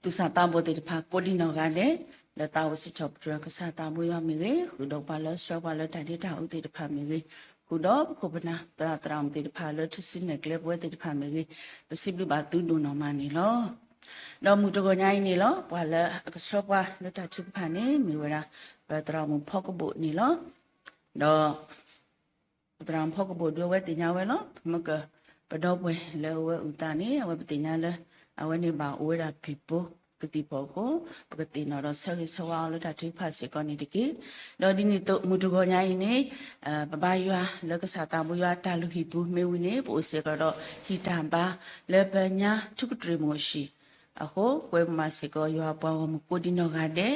သူၣ်စၢ်သးဘီၣ်သ့ၣ်တဖၣ်ကိးဒံးနီၢ်ဂၤဒဲး လၢသးအိၣ်စံးထီၣ်ပတြၢၤကစၢ်သးဘိယွၤမ့ၢ်ဂ့ၤ, ဃုာ်ဒီးပှၤလၢဆှၢပှၤလၢတၢ်ဒ့တၢ်အူသ့ၣ်တဖၣ်မ့ၢ်ဂ့ၤ, ဃုာ်ဒီးပခိၣ်ပနၢ်သရၣ်သရၣ်မုၣ်သ့ၣ်တဖၣ်လၢထူၣ်စုနဲၣ်ကျဲပဝဲသ့ၣ်တဖၣ်မ့ၢ်ဂ့ၤ, ပစံးဘျုးဘၣ်သုဒိၣ်နီၢ်မးန့ၣ်လီၤ. ဒီးမုၢ်တဂီၤညါအံၤန့ၣ်လီၤ, ပှၤလၢအကဆှၢပှၤလၢတၢ်ထုကဖၣ်န့ၣ် မ့ၢ်ဝဲဒၣ် ပသရၣ်မုၣ်ဖီကဘိၣ်န့ၣ်လီၤ. ဒီး ပသရၣ်မုၣ်ဖီကဘိၣ်ဒုးအဝဲသ့ၣ်ညါဝဲလီၤ. ပမ့ၢ်က ပဒီပုၢ်ဝဲၢ်လၢအဝဲအုၣ်သးန့ၣ် အဝဲပသ့ၣ်ညါလၢ အဝဲန့ၣ်ဘၣ်အိၣ်ဝဲဒၣ်ဖံးပိကသံၣ်ဖီၣ်အဃိ, ပကသ့ၣ်နီၣ်ဒီးဆၢဂ့ၤဆၢဝါအီၤလၢတၢ်ထုကဖၣ်စ့ၢ်ကီးန့ၣ်တက့ၢ်. ဒီးဒ်န့ၣ်အသိး မုၢ်တဂီၤညါအံၤန့ၣ် ပဘါယွၤလၢကစၢ်သးဘိယွၤတၢ်လုၢ်ဟံၣ်ပူၤမ့ၢ်ဝံၤန့ၣ် ပအိၣ်စ့ၢ်ကီးဒီးဟံၣ်တၢ်ဘါလၢပညါထူကတြ့ၣ်မိၢ်အဟံၣ် အဃိ ပဝဲမၤစ့ၢ်ကီးယွၤအပှၤဂီၢ်မုၢ်ကိးဒံးနီၢ်ဂၤဒဲ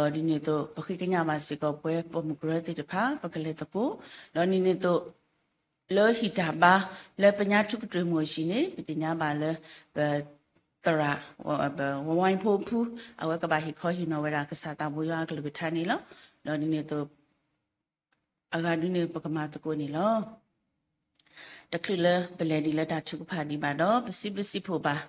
း, ဒီးဒ်န့ၣ်အသိး ပဃ့ကညးဘၣ်စ့ၢ်ကီးပဝဲပိာ်မုၣ်ကရၢသ့ၣ်တဖၣ် ပကလဲၤသကိး, ဒီးဒ်န့ၣ်အသိး လၢဟံၣ်တၢ်ဘါလၢပညါထူကတြ့ၣ်မိၢ်အဟံၣ်န့ၣ် ပသ့ၣ်ညါဘၣ်လၢ ပသရၣ် ဝဝိဖိဖု အဝဲကဘၣ်ဟ့ၣ်ခီဟ့ၣ်နီၤဝဲဒၣ်ကစၢ်သးဘိယွၤအကလုၢ်ကထါန့ၣ်လီၤ. ဒီးဒ်န့ၣ်အသိး အဂၤဒုန့ၣ် ပကမၤသကိးန့ၣ်လီၤ. တချုးလၢပလဲၤဒံးလၢတၢ်ထုကဖၣ်ဒံးဘၣ်ဒီး ပစံးဘျုးစံးဖှိၣ်ဘၣ်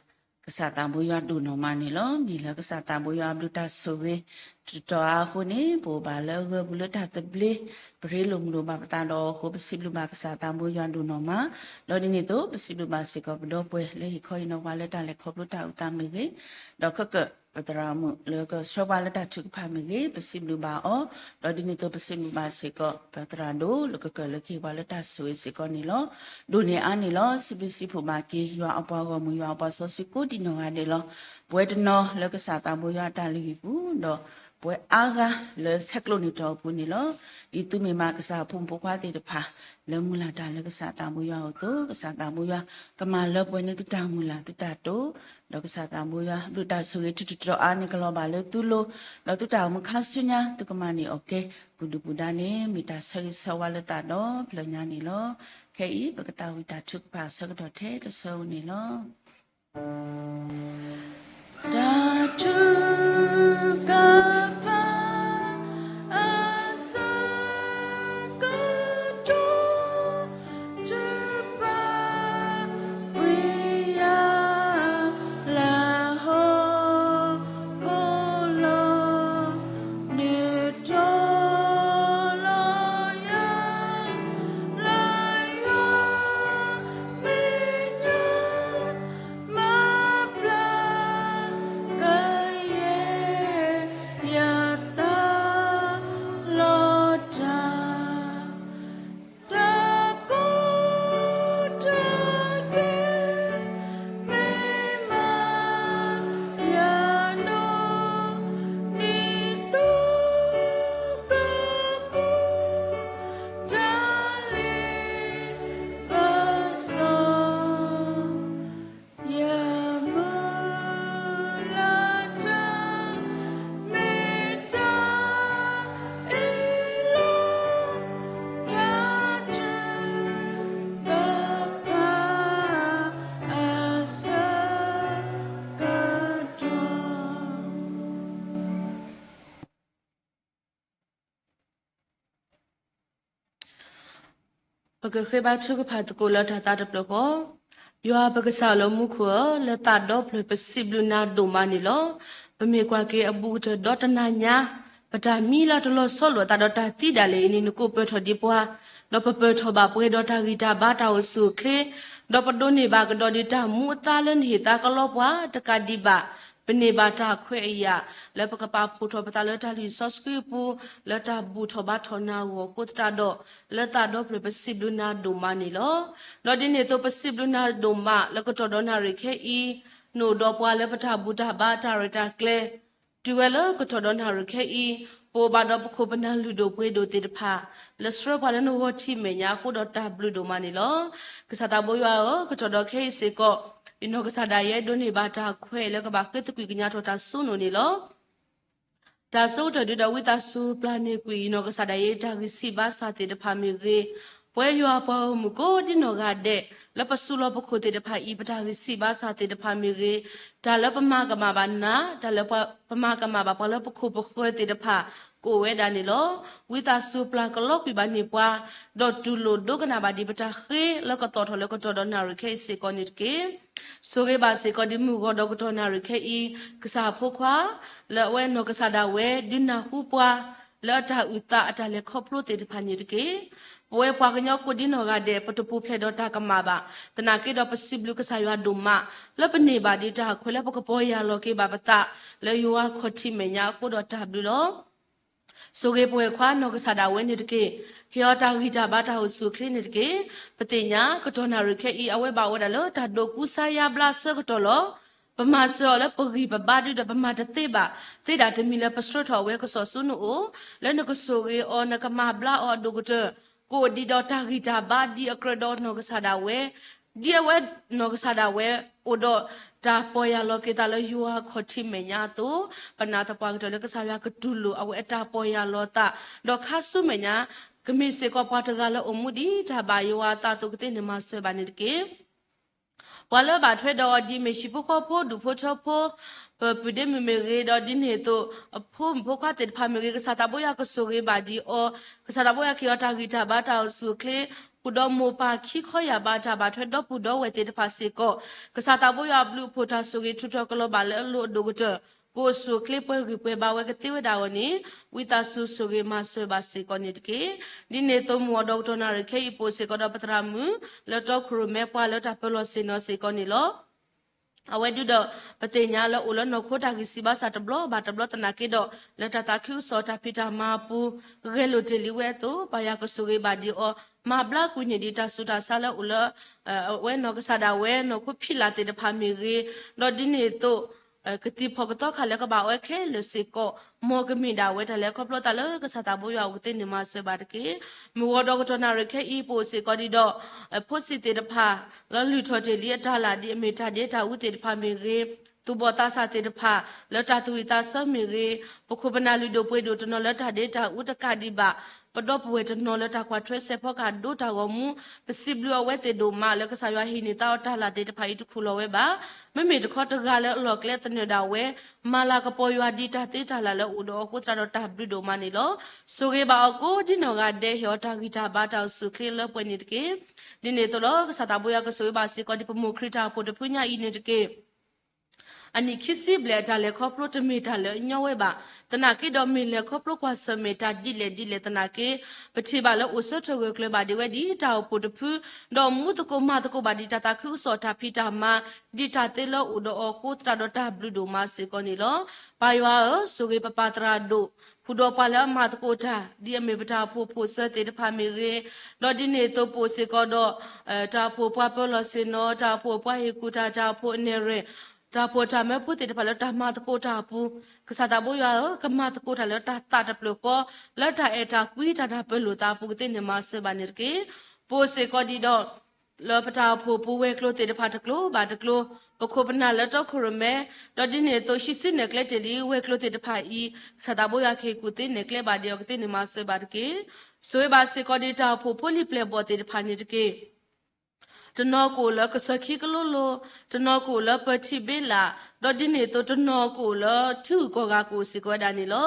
ကစၢ်သးဘိယွၤဒိၣ်နီၢ်မးန့ၣ်လီၤ. မ့ၢ်လၢကစၢ်သးဘိယွၤအဘျုးတၢ်ဆိၣ်ဂ့ၤ တတီၤအါအဃိန့ၣ် ပအိၣ်ဘၣ်လၢအဂၢၢ်ပူၤလၢတၢ်သဘျ့, ပရ့လိာ်မုာ်လိာ်ဘၣ်ပသးဒီးအဃိ ပစံးဘျုးဘၣ်ကစၢ်သးဘိယွၤဒိၣ်နီၢ်မး, ဒီးဒ်န့ၣ်အသိး ပစံးဘျုးဘၣ်စ့ၢ်ကီးပဒီပုၢ်ဝဲၢ်လၢဟ့ၣ်ခီဟ့ၣ်နီၤပှၤလၢတၢ်လဲၤခီဖျိတၢ်အုၣ်သးမ့ၢ်ဂ့ၤ, ဒီးခဲကၢး ပသရၣ်မုၣ်လၢကဆှၢပှၤလၢတၢ်ထုကဖၣ်မ့ၢ်ဂ့ၤ ပစံးဘျုးဘၣ်အီၤ, ဒီးဒ်န့ၣ်အသိး ပစံးဘျုးဘၣ်စ့ၢ်ကီး ပသရၣ်ဒိၣ်လၢကကၢၢ်လၢကဟ့ၣ်ပှၤလၢတၢ်ဆိၣ်ဂ့ၤစ့ၢ်ကီးန့ၣ်လီၤ. ဒိၣ်န့ၢ်အါန့ၣ်လီၤ. စံးဘျုးစံးဖှိၣ်ဘၣ်က့ၤ ယွၤအပှၤဂီၢ်မုၢ် ယွၤအပှၤစီဆှံကိးဒံးနီၢ်ဂၤဒဲးလီၤ. ပဝဲတနီၤလၢကစၢ်သးဘိယွၤအတၢ်လုၢ်ဟံၣ်ပူၤ ဒီးပဝဲအါဂၤလၢဆဲးကျိးန့ၢ်တီၢ်အပူၤန့ၣ်လီၤ. ဒ်သုမ့ၢ်ဘၣ်ကစၢ်အဖိမုၣ်ဖိခွါသ့ၣ်တဖၣ် လၢမုၢ်လၢ်တၢ်လၢကစၢ်သးဘိယွၤအသိး ကစၢ်သးဘိယွၤ ကမၤလၢပှဲၤန့ၢ်သုတၢ်မုၢ်လၢ်သုတၢ်တိာ်, ဒီးကစၢ်သးဘိယွၤ ဘျုးတၢ်ဆိၣ်ဂ့ၤထူးထူးတီၤတီၤအါန့ၣ် ကလီၤဘၣ်လၢသုလိၤ, ဒီးသုတၢ်အိၣ်မူခါဆူညါ သုကမၤန့ၢ်အီၤကဲ ပူၤဒုၣ်ပူၤဒါန့ၣ် မ့ၢ်တၢ်ဆၢဂ့ၤဆၢဝါလၢသးဒီဖျၢၣ်ညါန့ၣ်လီၤ. ခဲအံၤ ပကသးဝံၣ်တၢ်ထုကဖၣ်အဆၢကတီၢ်ထဲတဆၢဧိၤန့ၣ်လီၤ. တၢ်ထုကဖၣ်အဆၢကတီၢ် ထုကဖၣ်ကွံာ်ယၤလၢဟီၣ်ခိၣ်လီၤ. နုာ်ထီၣ်လီၤယၤ လၢယွၤမဲာ်ညါ မၤပျၢ်ကယဲၢ်ယသးလီၤတၢ် တၢ်ကိးတၢ်ဂီၤ မ့ၢ်မၤယၤနီၢ် ဒ်သိးကပူၤ တၢ်လ့ပစီ ယမုၢ်လၢ်တၢ် မ့ၢ်တၢ်အ့ၣ်လိာ် တၢ်ထုကဖၣ်အဆၢကတီၢ် ပကဃ့ဘါထုကဖၣ်သကိးလၢတၢ်သးတဖျၢၣ်ဃီ, ယွၤပကစၢ်လၢမူခိၣ်ဧၢ, လၢသးဒီဖျၢၣ်ပစံးဘျုးနၤဒိၣ်မးန့ၣ်လီၤ. ပမ့ၢ်ကွၢ်က့ၤအဘူးကတၢၢ်ဒီတနၤညါ, ပတၢ်မံလၢတလီၤဆီလိာ်အသးဒီးတၢ်သံဒၣ်လဲာ်အံၤန့ၣ် နကိးပၢၢ်ထီၣ်ဒံးပှၤ, ဒီးပပၢၢ်ထီၣ်ဘၣ်ပှဲၤဒီးတၢ်ဂံၢ်တၢ်ဘါတၢ်အိၣ်ဆူၣ်အိၣ်ချ့, ဒီးပဒိးန့ၢ်ဘၣ်ကဒီးဒံးတၢ်မူအသါလၢနဟ့ၣ်သါကလီပှၤတကးဒံးဘၣ် ပန့ၢ်ဘၣ်တၢ်ခွဲးအယာ် လၢပကပာ်ဖှိၣ်ထီၣ်ပသးလၢတၢ်လုၢ်စီဆှံအပူၤ လၢတၢ်ဘူၣ်ထီၣ်ဘါထီၣ်နၤအဂီၢ်အဃိသတးဒီး လၢသးဒီဖျၢၣ်ပစံးဘျုးနၤဒိၣ်မးန့ၣ်လီၤ. ဒီးဒ်န့ၣ်အသိးပစံးဘျုးနၤဒိၣ်မးလၢကတီၢ်ဒီးနၣ်ရံၣ်ခဲအံၤ နအိၣ်ဒီးပှၤလၢပတၢ်ဘူၣ်တၢ်ဘါတၢ်ရဲၣ်တၢ်ကျဲၤ တုၤဝဲလၢကတီၢ်ဒီးနၣ်ရံၣ်ခဲအံၤ ပအိၣ်ဘၣ်ဒီးပခိၣ်ပနၢ်လုၢ်ဒိၣ်ပှ့ၤဒိၣ်သ့ၣ်တဖၣ် လၢဆှၢပှၤလၢနဂီၢ်ထံးမဲာ်ညါအဃိဒီးတၢ်ဘျုးဒိၣ်မးန့ၣ်လီၤ. ကစၢ်သးဘိယွၤဧၢ, ကတီၢ်ဒီးခဲအံၤစ့ၢ်ကီး ယနီၢ်ကစၢ်ဒၣ်ယဲဒိးန့ၢ်ဘၣ်တၢ်ခွဲးလၢကဘၣ်ဃ့သကွံာ်ကညးထီၣ်တၢ်စိနိၣ်န့ၣ်လီၤ. တၢ်ဆိကတၢၢ်ဒုဒီးဝံသးစူၤပျၢ်န့ၢ်ကွံာ် ယနီၢ်ကစၢ်ဒၣ်ယဲတၢ်ဂံၢ်ဆံးဘါစၢ်သ့ၣ်တဖၣ်မ့ၢ်ဂ့ၤ, ပဝဲယွၤပှၤဂီၢ်မုၢ်ကိးဒံနီၢ်ဂၤဒဲး လၢပစုလီၢ်ပခိၣ်သ့ၣ်တဖၣ်အံၤ ပတၢ်ဂံၢ်ဆံးဘါစၢ်သ့ၣ်တဖၣ်မ့ၢ်ဂ့ၤ, တၢ်လၢပမၤကမၣ်ဘၣ်နၤ, တၢ်လၢပမၤကမၣ်ဘၣ်ပှၤလၢပခိၣ်ပဃၢၤသ့ၣ်တဖၣ် ကအိၣ်ဝဲဒၣ်န့ၣ်လီၤ. ဝံသးစူၤပျၢ်ကလီကွံာ်ဘၣ်န့ၢ်ပှၤ, ဒီးတူၢ်လိာ်ဒိကနၣ်ဘၣ်ဒံးပတၢ်ဃ့လၢကသီၣ်ထီၣ်လၢကတီၢ်ဒီးနၣ်ရံၣ်ခဲအံၤစ့ၢ်ကီးန့ၣ်တက့ၢ်. ဆိၣ်ဂ့ၤဘၣ်စ့ၢ်ကီးဒံးမုၢ်ဂီၤဒီးကတီၢ်နၣ်ရံၣ်ခဲအံၤ, ကစၢ်အဖိခွါ လၢအဝဲနီၢ်ကစၢ်ဒၣ်ဝဲ ဒုးနၢ်ဟူပှၤ လၢအတၢ်အုၣ်သးအတၢ်လဲၤခီဖျိသ့ၣ်တဖၣ်န့ၣ်တက့ၢ်. ပဝဲပှၤကညီကိးဒံနီၢ်ဂၤဒဲး ပတပူၤဖျဲးဒီးတၢ်ကမၣ်ဘၣ်. သနာ်က့ဒီးပစံးဘျုးကစၢ်ယွၤဒိၣ်မး လၢပန့ၢ်ဘၣ်ဒံးတၢ်အခွဲးလၢပကပီၢ်ယၢ်လီၤက့ၤဘၣ်ပသး လၢယွၤခီၣ်ထံးမဲာ်ညါအဃိဒီးတၢ်ဘျုးလီၤ. ဆိၣ်ဂ့ၤပဝဲၢ်ခွါနီၢ်ကစၢ်ဒၣ်ဝဲန့ၣ်တက့ၢ်. ဟ့ၣ်အီၤတၢ်ဂံၢ်တၢ်ဘါတၢ်အိၣ်ဆူၣ်အိၣ်ချ့န့ၣ်တက့ၢ်. ပသ့ၣ်ညါ ကတီၢ်နၣ်ရံၣ်ခဲအံၤ အဝဲဘၣ်ဝဲဒၣ်လၢတၢ်ဒိးကူစါယါဘျါအဆၢကတီၢ်လီၤ. ပမၤစၢၤအီၤလၢပဂံၢ်ပဘါဒုဒီးပမၤတသ့ဘၣ်, သ့ဒၣ်တမံၤလၢပဆှၢထီၣ်အဝဲကစီၣ်ဆူနအိၣ်, လၢနကဆိၣ်ဂ့ၤအီၤ နကမၤဘျါအီၤအဒိၣ်ကတၢၢ်, ကအိၣ်ဒံးဒီးတၢ်ဂံၢ်တၢ်ဘါဒ်အကြၢးဒီးနီၢ်ကစၢ်ဒၣ်ဝဲ ဒ်အဝဲနီၢ်ကစၢ်ဒၣ်ဝဲ အိၣ်ဒီးတၢ်ပီၢ်ယၢ်လီၤက့ၤသးလၢယွၤခီၣ်ထံးမဲာ်ညါအသိး, ပနာ်သပှၢ်ကတၢၢ်လၢကစၢ်ယွၤကတူၢ်လိာ်အဝဲအတၢ်ပီၢ်ယၢ်လီၤသး, ဒီးခါဆူမဲာ်ညါ ကမ့ၢ်စ့ၢ်ကီးပှၤတဂၤလၢအိၣ်မူဒ်တၢ်ဘၣ်ယွၤအသးအသိးကသ့ၣ်န့ၣ်မၤစၢၤဘၣ်န့ၣ်တက့ၢ်. ပှၤလၢဘၣ်ထွဲဒီးအီၤဒ်မ့ၢ်ဟံၣ်ဖိဃီဖိ, ပပုၢ်ဒ့မုၣ်မ့ၢ်ဂ့ၤ, ဒီးဒ်န့ၣ်အသိး အဖိမုၣ်ဖိခွါသ့ၣ်တဖၣ်မ့ၢ်ဂ့ၤ, ကစၢ်သးဘိယွၤကဆိၣ်ဂ့ၤဘၣ်ဒံးအီၤ, ကစၢ်သးဘိယွၤကဟ့ၣ်အီၤတၢ်ဂံၢ်တၢ်ဘါတၢ်အိၣ်ဆူၣ်အိၣ်ချ့, ဃုာ်ဒီးမိၢ်ပၢ်ခံခီယၢ်ဘးတၢ်ဘၣ်ထွဲဒီပုၢ်ဒီဝဲၢ်သ့ၣ်တဖၣ်စ့ၢ်ကီး, ကစၢ်သးဘိယွၤအဘျုးအဖှိၣ်တၢ်ဆိၣ်ဂ့ၤထူးထီၣ်ကလီၤဘၣ်လၢအလိၤအဒိၣ်ကတၢၢ်, ကအိၣ်ဆူၣ်အိၣ်ချ့ပှဲၤဂံၢ်ပှဲၤဘါဝဲကသ့ဝဲဒၣ်အဂီၢ်န့ၣ်, ဝံသးစူၤဆိၣ်ဂ့ၤမၤစၢၤဘၣ်စ့ၢ်ကီးန့ၣ်တက့ၢ်. ဒ်န့ၣ်အသိးမုၢ်ဂီၤဒီးကတီၢ်နၣ်ရံၣ်ခဲအံၤပအိၣ်စ့ၢ်ကီးဒီးပသရၣ်မုၣ် လၢတီခိၣ်ရိၣ်မဲပှၤလၢတၢ်ပၢၤလီၢ်ဆ့ၣ်နီၤစ့ၢ်ကီးန့ၣ်လီၤ. အဝဲဒုဒီး ပသ့ၣ်ညါလၢအိၣ်လၢနီၢ်ခိတၢ်ဂံၢ်စၢ်ဘါစၢ်တဘျီဘၣ်တဘျီသနာ်က့ဒီး လၢတၢ်သးခုကစီၣ်တၢ်ဖံးတၢ်မၤအပူၤ ဂဲၤလိာ်တ့ၢ်လံဝဲအသိး ပၢ်ယွၤကဆိၣ်ဂ့ၤဘၣ်ဒံးအီၤ မၤဘျါကွံာ်န့ၢ်ဒံးတၢ်ဆူးတၢ်ဆါလၢအိၣ်လၢ အဝဲနီၢ်ကစၢ်ဒၣ်ဝဲ နီၢ်ခိဖံးလၢ်သ့ၣ်တဖၣ်မ့ၢ်ဂ့ၤ, ဒီးဒ်န့ၣ်အသိး ကသံၣ်ဖီၣ်ကသီခါလၢကဘၣ်အီခဲလၢာ်စ့ၢ်ကီး မ်ကမ့ၢ်ဒၣ်ဝဲတၢ်လဲၤခီဖျိသးလၢကစၢ်သးဘိယွၤအအိၣ်ကသ့ၣ်န့ၣ်မၤစၢၤဘၣ်တက့ၢ်. မုၢ်ဂီၤဒီးကတီၢ်နၣ်ရံၣ်ခဲအံၤပအိၣ်စ့ၢ်ကီးဒံးဒီး ဖိဆံးသ့ၣ်တဖၣ် လၢလုၢ်ထီၣ်တ့ၢ်လံအတၢ်လၢ်ဒ်အမ့ၢ်တၢ်ဒ့တၢ်အူသ့ၣ်တဖၣ်မ့ၢ်ဂ့ၤ, သူၣ်ဘီၣ်သးစၢ်သ့ၣ်တဖၣ် လၢတၢ်သူၣ်ဝံၣ်သးဆၢမ့ၢ်ဂ့ၤ, ပခိၣ်ပနၢ်လုၢ်ဒိၣ်ပှ့ၤဒိၣ်တနီၤလၢတၢ်ဒ့တၢ်အူတကးဒံးဘၣ်, ပဒီပုၢ်ဝဲၢ်တနီၤလၢတၢ်ကွၢ်ထွဲစဲးဖီကဟၣ်ဒိတၢ်ဂီၤမူ, ပစံးဘျုးအဝဲသ့ၣ်ဒိၣ်မးလၢကစၢ်ယွၤဟ့ၣ်န့ၢ်သးအီၤတၢ်လၢ်သ့ၣ်တဖၣ်အံၤတခူၣ်လီၤဝဲဘၣ်. မ့မ့ၢ်တခီတဂၤလၢအလီၢ်ကျဲသနၢၣ်ဒၣ်ဝဲ မၤလၤကပီၤယွၤဒ်တၢ်သ့တၢ်လၢ်လၢအိၣ်ဒီးအဃိသတးဒီးတၢ်ဘျုးဒိၣ်မးန့ၣ်လီၤ. ဆိၣ်ဂ့ၤဘၣ်အီၤကိးဒ်နီၢ်ဂၤဒဲး ဟ့ၣ်အီၤတၢ်ဂံၢ်တၢ်ဘါတၢ်အိၣ်ဆူၣ်အိၣ်ချ့လၢပှဲၤန့ၣ်တက့ၢ်. ဒ်န့ၣ်အသိးလီၤ ကစၢ်သးဘိယွၤကဆိၣ်ဂ့ၤဘၣ်စ့ၢ်ကီးဒ်ပမိၢ်ခရံာ်တၢ်အိၣ်ဖှိၣ်တဖုညါအံၤန့ၣ်တက့ၢ်. အနံၣ်ခံဆံဘျဲၣ်အတၢ်လဲၤခီဖျိတမ့ၢ်တၢ်လၢအညီဝဲဘၣ်. သနာ်က့ဒီးမ့ၢ်လဲၤခီဖျိကွၢ်ဆၢၣ်မဲာ်တၢ်ဒ်လဲၣ်ဒ်လဲၣ်သနာ်က့ ပထံၣ်ဘၣ်လၢအိၣ်ဆၢထၢၣ်ဂၢၢ်ကျၢၤဘၣ်ဒံးဝဲဒ်တၢ်အိၣ်ဖှိၣ်တဖု, ဒီးမူသကိးမၤသကိးဘၣ်ဒံးတၢ်သးခုကစီၣ်တၢ်ဖံးတၢ်မၤ ဒ်တၢ်သ့လၢအိၣ်ဒီးအီၤအဃိသတးဒီးတၢ်ဘျုးဒိၣ်မးစ့ၢ်ကီးန့ၣ်လီၤ. ပၢ်ယွၤဧၢ, ဆိၣ်ဂ့ၤပပၢ်သရၣ်ဒိၣ် ဃုာ်ဒီးပှၤလၢအမၤသကိးတၢ် ဒ်အမ့ၢ်ပတၢ်အိၣ်ဖှိၣ်ဖိၣ်စၢၤသ့ၣ်တဖၣ်မ့ၢ်ဂ့ၤ, ဒီးဒ်န့ၣ်အသိးပအိၣ်စ့ၢ်ကီးဒီး တၢ်အိၣ်ဖှိၣ်ပှၤပၢၤလီၢ်ဆ့ၣ်နီၤ, တၢ်အိၣ်ဖှိၣ်ပှၤဟ့ၣ်ကူၣ်တၢ်, တၢ်အိၣ်ဖှိၣ်အနဲၣ်ရဲၣ်, တၢ်အိၣ်ဖှိၣ်တၢ်မၢဖိသ့ၣ်တဖၣ်လၢတၢ်မၤသကိးတၢ်အပူၤ, ကစၢ်သးဘိယွၤဧၢ, ကမၤသကိးတၢ်လၢတၢ်သးတဖျၢၣ်ဃီ, လၢတၢ်အဲၣ်တၢ်ကွံတၢ်တၢ်ပၢၤလိာ်သးအပူၤကသ့ၣ်န့ၣ်မၤစၢၤဘၣ်န့ၣ်တက့ၢ်. ပအိၣ်စ့ၢ်ကီးဒံးဒီး လၢပတၢ်အိၣ်ဖှိၣ်ပူၤဝဲၤကျိၤသ့ၣ်တဖၣ်တကျိၤဘၣ်တကျိၤ, ပခိၣ်ပနၢ်လၢတီခိၣ်ရိၣ်မဲ, ဒီးဒ်န့ၣ်အသိး ဟံးစုနဲၣ်ကျဲတ့ၢ်လံဝဲၤကျိၤသ့ၣ်တဖၣ်အံၤ, ကစၢ်သးဘိယွၤကဟ့ၣ်ကူၣ်သ့နဲၣ်ကျဲဘၣ်ဒံးအီၤကသ့ၣ်န့ၣ်မၤစၢၤဘၣ်တက့ၢ်. ဆိၣ်ဂ့ၤဘၣ်စ့ၢ်ကီးဒံးတၢ်အိၣ်ဖှိၣ်ဖိလံၤပျဲၢ်ဘီၣ်သ့ၣ်တဖၣ်န့ၣ်တက့ၢ်. တနီၤကအိၣ်လၢကစၢၢ်ခံကလိလိၤ, တနီၤကအိၣ်လၢပၢၤထံးဘ့လး, ဒီးဒ်န့ၣ်အသိးတနီၤကအိၣ်လၢထံဂုၤကီၢ်ဂၤကအိၣ်စ့ၢ်ကီးဝဲဒၣ်န့ၣ်လီၤ.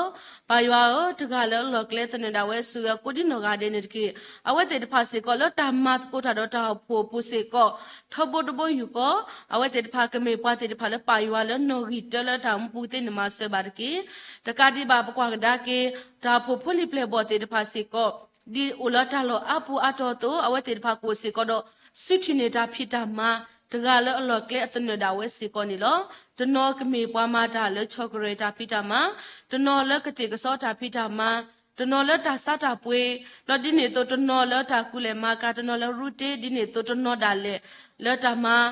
ပၢ်ယွၤဧၢ, တဂၤလၢအလီၢ်ကျဲသနၢၣ်ဒၣ်ဝဲဆိၣ်ဂ့ၤအီၤကိးဒ်နီၢ်ဂၤဒဲးန့ၣ်တက့ၢ်. အဝဲသ့ၣ်တဖၣ်စ့ၢ်ကီးလၢတၢ်မၤသကိးတၢ်ဒီးတၢ်အိၣ်ဖှိၣ်အပူၤစ့ၢ်ကီး ထီဘိတဘိယူၢ်ဃီ, အဝဲသ့ၣ်တဖၣ်ကမ့ၢ်ပှၤသ့ၣ်တဖၣ်လၢပၢ်ယွၤလၢနီၣ်ဂံၢ်တၢလၢတၢ်အိၣ်မူပူၤကသ့ၣ်န့ၣ်မၤစၢၤဘၣ်တက့ၢ်. တကးဒံးဘၣ်ပကွၢ်ကဒါက့ၤ တၢ်အိၣ်ဖှိၣ်ဖိလံၤပျဲၢ်ဘီၣ်သ့ၣ်တဖၣ်စ့ၢ်ကီး ဒ်အိၣ်လၢတၢ်လီၢ်အါပူၤအါတီၤအသိး အဝဲသ့ၣ်တဖၣ်ကအိၣ်စ့ၢ်ကီးဒီး စုထံၣ်န့ၢ်တၢ်ဖံးတၢ်မၤ တဂၤလၢအလီၢ်ကျဲအသနၢၣ်ဒၣ်ဝဲစ့ၢ်ကီးန့ၣ်လီၤ. တနီၤကမ့ၢ်ပှၤမၤတၢ်လၢဆီၣ်ကရၢၢ်တၢ်ဖံးတၢ်မၤ, တနီၤလၢကသ့ၣ်ကစီတၢ်ဖံးတၢ်မၤ, တနီၤလၢတၢ်ဆါတၢ်ပှ့ၤ, ဒီးဒ်န့ၣ်အသိးတနီၤလၢတၢ်ကူၣ်လဲၤမၤကၤ, တနီၤလၢရူတ့, ဒ်န့ၣ်အသိးတနီၤဒၣ်လဲာ် လၢတၢ်မၤ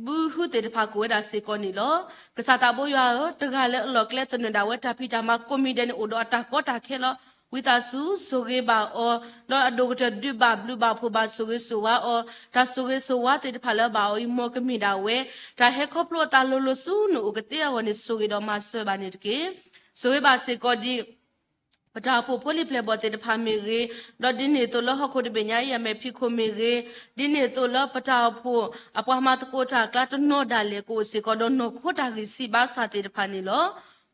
ဘုဟုသ့ၣ်တဖၣ်ကအိၣ်ဝဲဒၣ်စ့ၢ်ကီးန့ၣ်လီၤ. ကစၢ်သးဘိယွၤဧၢ, တဂၤလၢအလီၢ်ကျဲသနၢၣ်ဒၣ်ဝဲတၢ်ဖံးတၢ်မၤကိးမံၤဒဲးန့ၣ် အိၣ်ဒီးအတၢ်ကီတၢ်ခဲလီၤ. ဝံသးစူၤဆိၣ်ဂ့ၤဘၣ်အီၤ, ဒီးအဒိၣ်ကတၢၢ်ဒုးဘၣ်ဘျုးဘၣ်ဖှိၣ်ဘၣ်ဆိၣ်ဂ့ၤဆိၣ်ဝါအီၤ, တၢ်ဆိၣ်ဂ့ၤဆိၣ်ဝါသ့ၣ်တဖၣ်လၢအဘၣ်အီၤအံၤ မ်ကမ့ၢ်ဒၣ်ဝဲ တၢ်ဟဲခီဖျိအသးလိၤလိၤဆူနအိၣ်ကသ့အဂီၢ်န့ၣ် ဆိၣ်ဂ့ၤဒီးမၤစၢၤဘၣ်န့ၣ်တက့ၢ်. ဆိၣ်ဂ့ၤဘၣ်စ့ၢ်ကီးဒ် ပတၢ်အိၣ်ဖှိၣ်ဖိလံၤပျဲၢ်ဘီၣ်သ့ၣ်တဖၣ်မ့ၢ်ဂ့ၤ, ဒီးဒ်န့ၣ်အသိးလၢဟီၣ်ခိၣ်တဘ့ၣ်ညါအံၤအမဲာ်ဖံးခိၣ်မ့ၢ်ဂ့ၤ, ဒ်န့ၣ်အသိးလၢပတၢ်အိၣ်ဖှိၣ်အပှၤမၤသကိးတၢ်အကျါတနီၤဒၣ်လဲာ်ကအိၣ်စ့ၢ်ကီးဒီးနီၢ်ခိတၢ်ဂံၢ်စၢ်ဘါစၢ်သ့ၣ်တဖၣ်န့ၣ်လီၤ.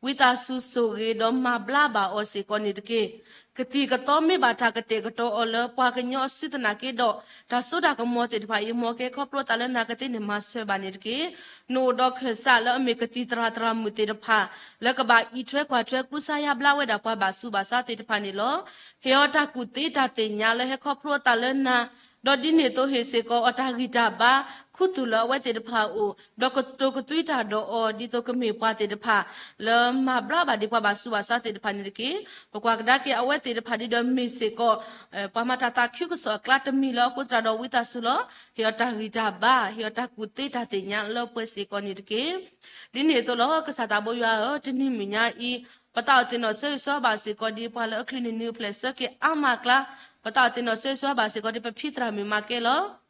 ဝံသးစူၤဆိၣ်ဂ့ၤဒီးမၤဘျါဘၣ်အီၤစ့ၢ်ကီးန့ၣ်တက့ၢ်. ကသံၣ်ကသီမ့ၢ်ဘၣ်တၢ်ကတဲာ်ကတီၤအီၤလၢပှၤကညီအစုသနာ်က့ဒီး, တၢ်စိတၢ်ကမီၤသ့ၣ်တဖၣ်အံၤ မ်ကဲခီဖျိသးလၢနၤကသ့န့ၣ် မၤစၢၤဘၣ်န့ၣ်တက့ၢ်. နအိၣ်ဒီးခၢၣ်စးလၢအမ့ၢ်ကသံၣ်သရၣ်သရၣ်မုၣ်သ့ၣ်တဖၣ် လၢကဘၣ်အံးထွဲကွၢ်ထွဲကူစါယါဘျါဝဲဒၣ်ပှၤဘၣ်ဆူးဘၣ်ဆါသ့ၣ်တဖၣ်န့ၣ်လီၤ. ဟ့ၣ်အီၤတၢ်ကူၣ်သ့တၢ်သ့ၣ်ညါလၢဟဲခီဖျိအသးလၢနၤ, ဒီးဒ်န့ၣ်အသိးဟ့ၣ်စ့ၢ်ကီးအီၤတၢ်ဂံၢ်တၢ်ဘါ ခူသူၣ်လၢအဝဲသ့ၣ်တဖၣ်အအိၣ်, ဒီးကတိၤကသွံတၢ်ဒီးအီၤ ဒ်သိးကမ့ၢ်ပှၤသ့ၣ်တဖၣ် လၢမၤဘျါဘၣ်ဒံးပှၤဘၣ်ဆူးဘၣ်ဆါသ့ၣ်တဖၣ်န့ၣ်တက့ၢ်. ပကွၢ်ကဒါက့ၤအဝဲသ့ၣ်တဖၣ်ဒ်ဒီးမ့ၢ်စ့ၢ်ကီး ပှၤမၤတၢ်သးခုကစီၣ်အကျါတမံၤလီၤ. အဃိသတးဒီးဝံသးစူၤလီၤ. ဟ့ၣ်အီၤတၢ်ဂံၢ်တၢ်ဘါ, ဟ့ၣ်အီၤတၢ်ကူၣ်သ့တၢ်သ့ၣ်ညါလၢပှဲၤစ့ၢ်ကီးန့ၣ်တက့ၢ်. ဒ်န့ၣ်အသိးလီၤ. ကစၢ်သးဘိယွၤဧၢ, တနံၤမုၢ်ညါအံၤ ပသးအိၣ်သ့ၣ်နီၣ်ဆၢဂ့ၤဆၢဝါဘၣ်စ့ၢ်ကီးဒ်ပှၤလၢအချုးန့ၢ်နံၤအိၣ်ဖျဲၣ်ဆၢက့ၤ အါမးအကျါ, ပသးအိၣ်သ့ၣ်နီၣ်ဆၢဂ့ၤဆၢဝါဘၣ်စ့ၢ်ကီးဒ်ပဖံသရၣ်မုၣ်မၤကဲလီၤ.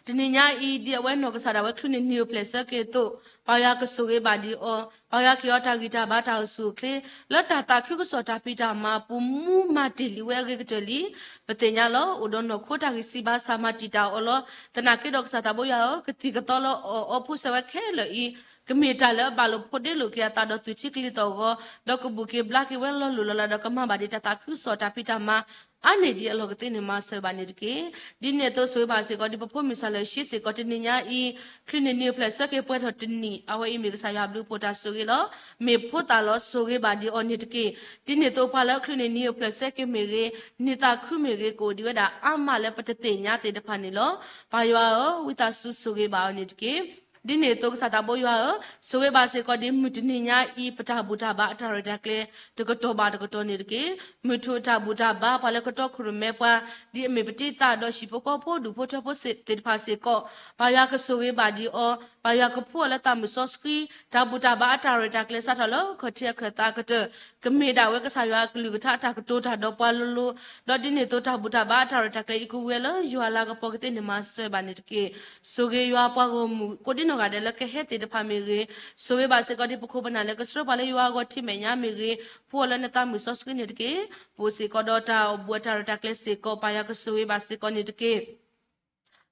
တနံၤညါအံၤ ဒ်အဝဲနီၢ်ကစၢ်ဒၣ်ဝဲချုးန့ၢ်နံၤအိၣ်ဖျဲၣ်ဆၢက့ၤအသိး, ပၢ်ယွၤကဆိၣ်ဂ့ၤဘၣ်ဒံးအီၤ, ပၢ်ယွၤကဟ့ၣ်အီၤတၢ်ဂံၢ်တၢ်ဘါတၢ်အိၣ်ဆူၣ်အိၣ်ချ့ လၢတၢ်သးခုကစီၣ်တၢ်ဖံးတၢ်မၤအပူၤ မူမၤတ့ၢ်လံဝဲအဂ့ၤကတၢၢ်လံ. ပသ့ၣ်ညါလီၤ. အိၣ်ဒီးနီၢ်ခိတၢ်ဂံၢ်စၢ်ဘါစၢ်မၤတံာ်တာ်အီၤလီၤ. သနာ်က့ဒီးကစၢ်သးဘိယွၤဧၢ, ကသံၣ်ကသီလၢအအီၣ်အီဖိဆဲးဝဲခဲလၢာ်အံၤ ကမ့ၢ်တၢ်လၢအဘၣ်လိာ်ဖိးဒ့လိာ်က့ၤအသးဒီးသူၣ်ထံကလံၤသီၣ်ဂီၤ, ဒီးကဘူၣ်က့ၤဘျါက့ၤဝဲလီၤလိၢ်လီၤလးဒီးကမၤဘၣ်ဒံးတၢ်သးခုကစီၣ်တၢ်ဖံးတၢ်မၤ အါန့ၢ်ဒံးအလီၢ်ကသ့န့ၣ် မၤစၢၤဘၣ်န့ၣ်တက့ၢ်. ဒ်န့ၣ်အသိးဆိၣ်ဂ့ၤဘၣ်စ့ၢ်ကီးဒ်ပဖိမုၣ်စၢ်လၢ်ရှ့စ့ၢ်ကီးတနံၤညါအံၤ, ချုးန့ၢ်နံၤအိၣ်ဖျဲၣ်ဆၢက့ၤပှဲၤထီၣ်တနံၣ်, အဝဲအံၤမ့ၢ်ကစၢ်ယွၤအဘျုးအဖှိၣ်တၢ်ဆိၣ်ဂ့ၤလီၤ. မ့ၢ်ဖိသၣ်လီၤ ဆိၣ်ဂ့ၤဘၣ်ဒံးအီၤန့ၣ်တက့ၢ်. ဒ်န့ၣ်အသိးပှၤလၢအချုးန့ၢ်နံၤအိၣ်ဖျဲၣ်ဆၢက့ၤမ့ၢ်ဂ့ၤ, နံၤသးခုမ့ၢ်ဂ့ၤ ကအိၣ်ဒံးဝဲဒၣ်အါမးလၢပတသ့ၣ်ညါသ့ၣ်တဖၣ်န့ၣ်လီၤ. ပၢ်ယွၤဧၢ, ဝံသးစူၤဆိၣ်ဂ့ၤဘၣ်အီၤန့ၣ်တက့ၢ်. ဒ်န့ၣ်အသိးကစၢ်သးဘိယွၤဧၢ, ဆိၣ်ဂ့ၤဘၣ်စ့ၢ်ကီးဒ်မုၢ်တနံၤညါအံၤ ပတၢ်ဘူၣ်တၢ်ဘါအတၢ်ရဲၣ်တၢ်ကျဲၤ တကတီၢ်ဘၣ်တကတီၢ်န့ၣ်တက့ၢ်. မုၢ်ထူၣ်အတၢ်ဘူၣ်တၢ်ဘါ ပှၤလၢကတီခိၣ်ရိၣ်မဲပှၤ ဒ်အမ့ၢ်ပတံၤသၣ်ဒီးဟံၣ်ဖိဃီဖိဒူၣ်ဖိထၢဖိသ့ၣ်တဖၣ်စ့ၢ်ကီး, ပၢ်ယွၤကဆိၣ်ဂ့ၤဘၣ်ဒံးအီၤ, ပၢ်ယွၤကဖှူအီၤလၢသးမုၢ်စီဆှံ, တၢ်ဘူၣ်တၢ်ဘါအတၢ်ရဲၣ်တၢ်ကျဲၤစးထီၣ်လၢခီၣ်ထံးအခၢၣ်သးကတၢၢ်, ကမ့ၢ်ဒၣ်ဝဲကစၢ်ယွၤအကလုၢ်ကထါအတၢ်ကတိၤတၢ်ဒီးပှၤလိၤလိၤ, ဒီးဒ်န့ၣ်အသိးတၢ်ဘူၣ်တၢ်ဘါအတၢ်ရဲၣ်တၢ်ကျဲၤအံၤကဝံၤလၢယွၤလၤကပီၤကသ့န့ၣ် မၤစၢၤဘၣ်န့ၣ်တက့ၢ်. ဆိၣ်ဂ့ၤယွၤပှၤဂီၢ်မုၢ်ကိးဒံနီၢ်ဂၤဒဲးလၢကဟဲသ့ၣ်တဖၣ်မ့ၢ်ဂ့ၤ, ဆိၣ်ဂ့ၤဘၣ်စ့ၢ်ကီးဒ်ပခိၣ်ပနၢ်လၢကဆှၢပှၤလၢယွၤအဂီၢ်ထံမဲာ်ညါမ့ၢ်ဂ့ၤ, ဖှူအီၤလၢနသးမုၢ်စီဆှံန့ၣ်တက့ၢ်. ပအိၣ်စ့ၢ်ကီးဒီးတၢ်အိၣ်ဘူၣ်အတၢ်ရဲၣ်တၢ်ကျဲၤစ့ၢ်ကီး ပၢ်ယွၤကဆိၣ်ဂ့ၤဘၣ်စ့ၢ်ကီးန့ၣ်တက့ၢ်.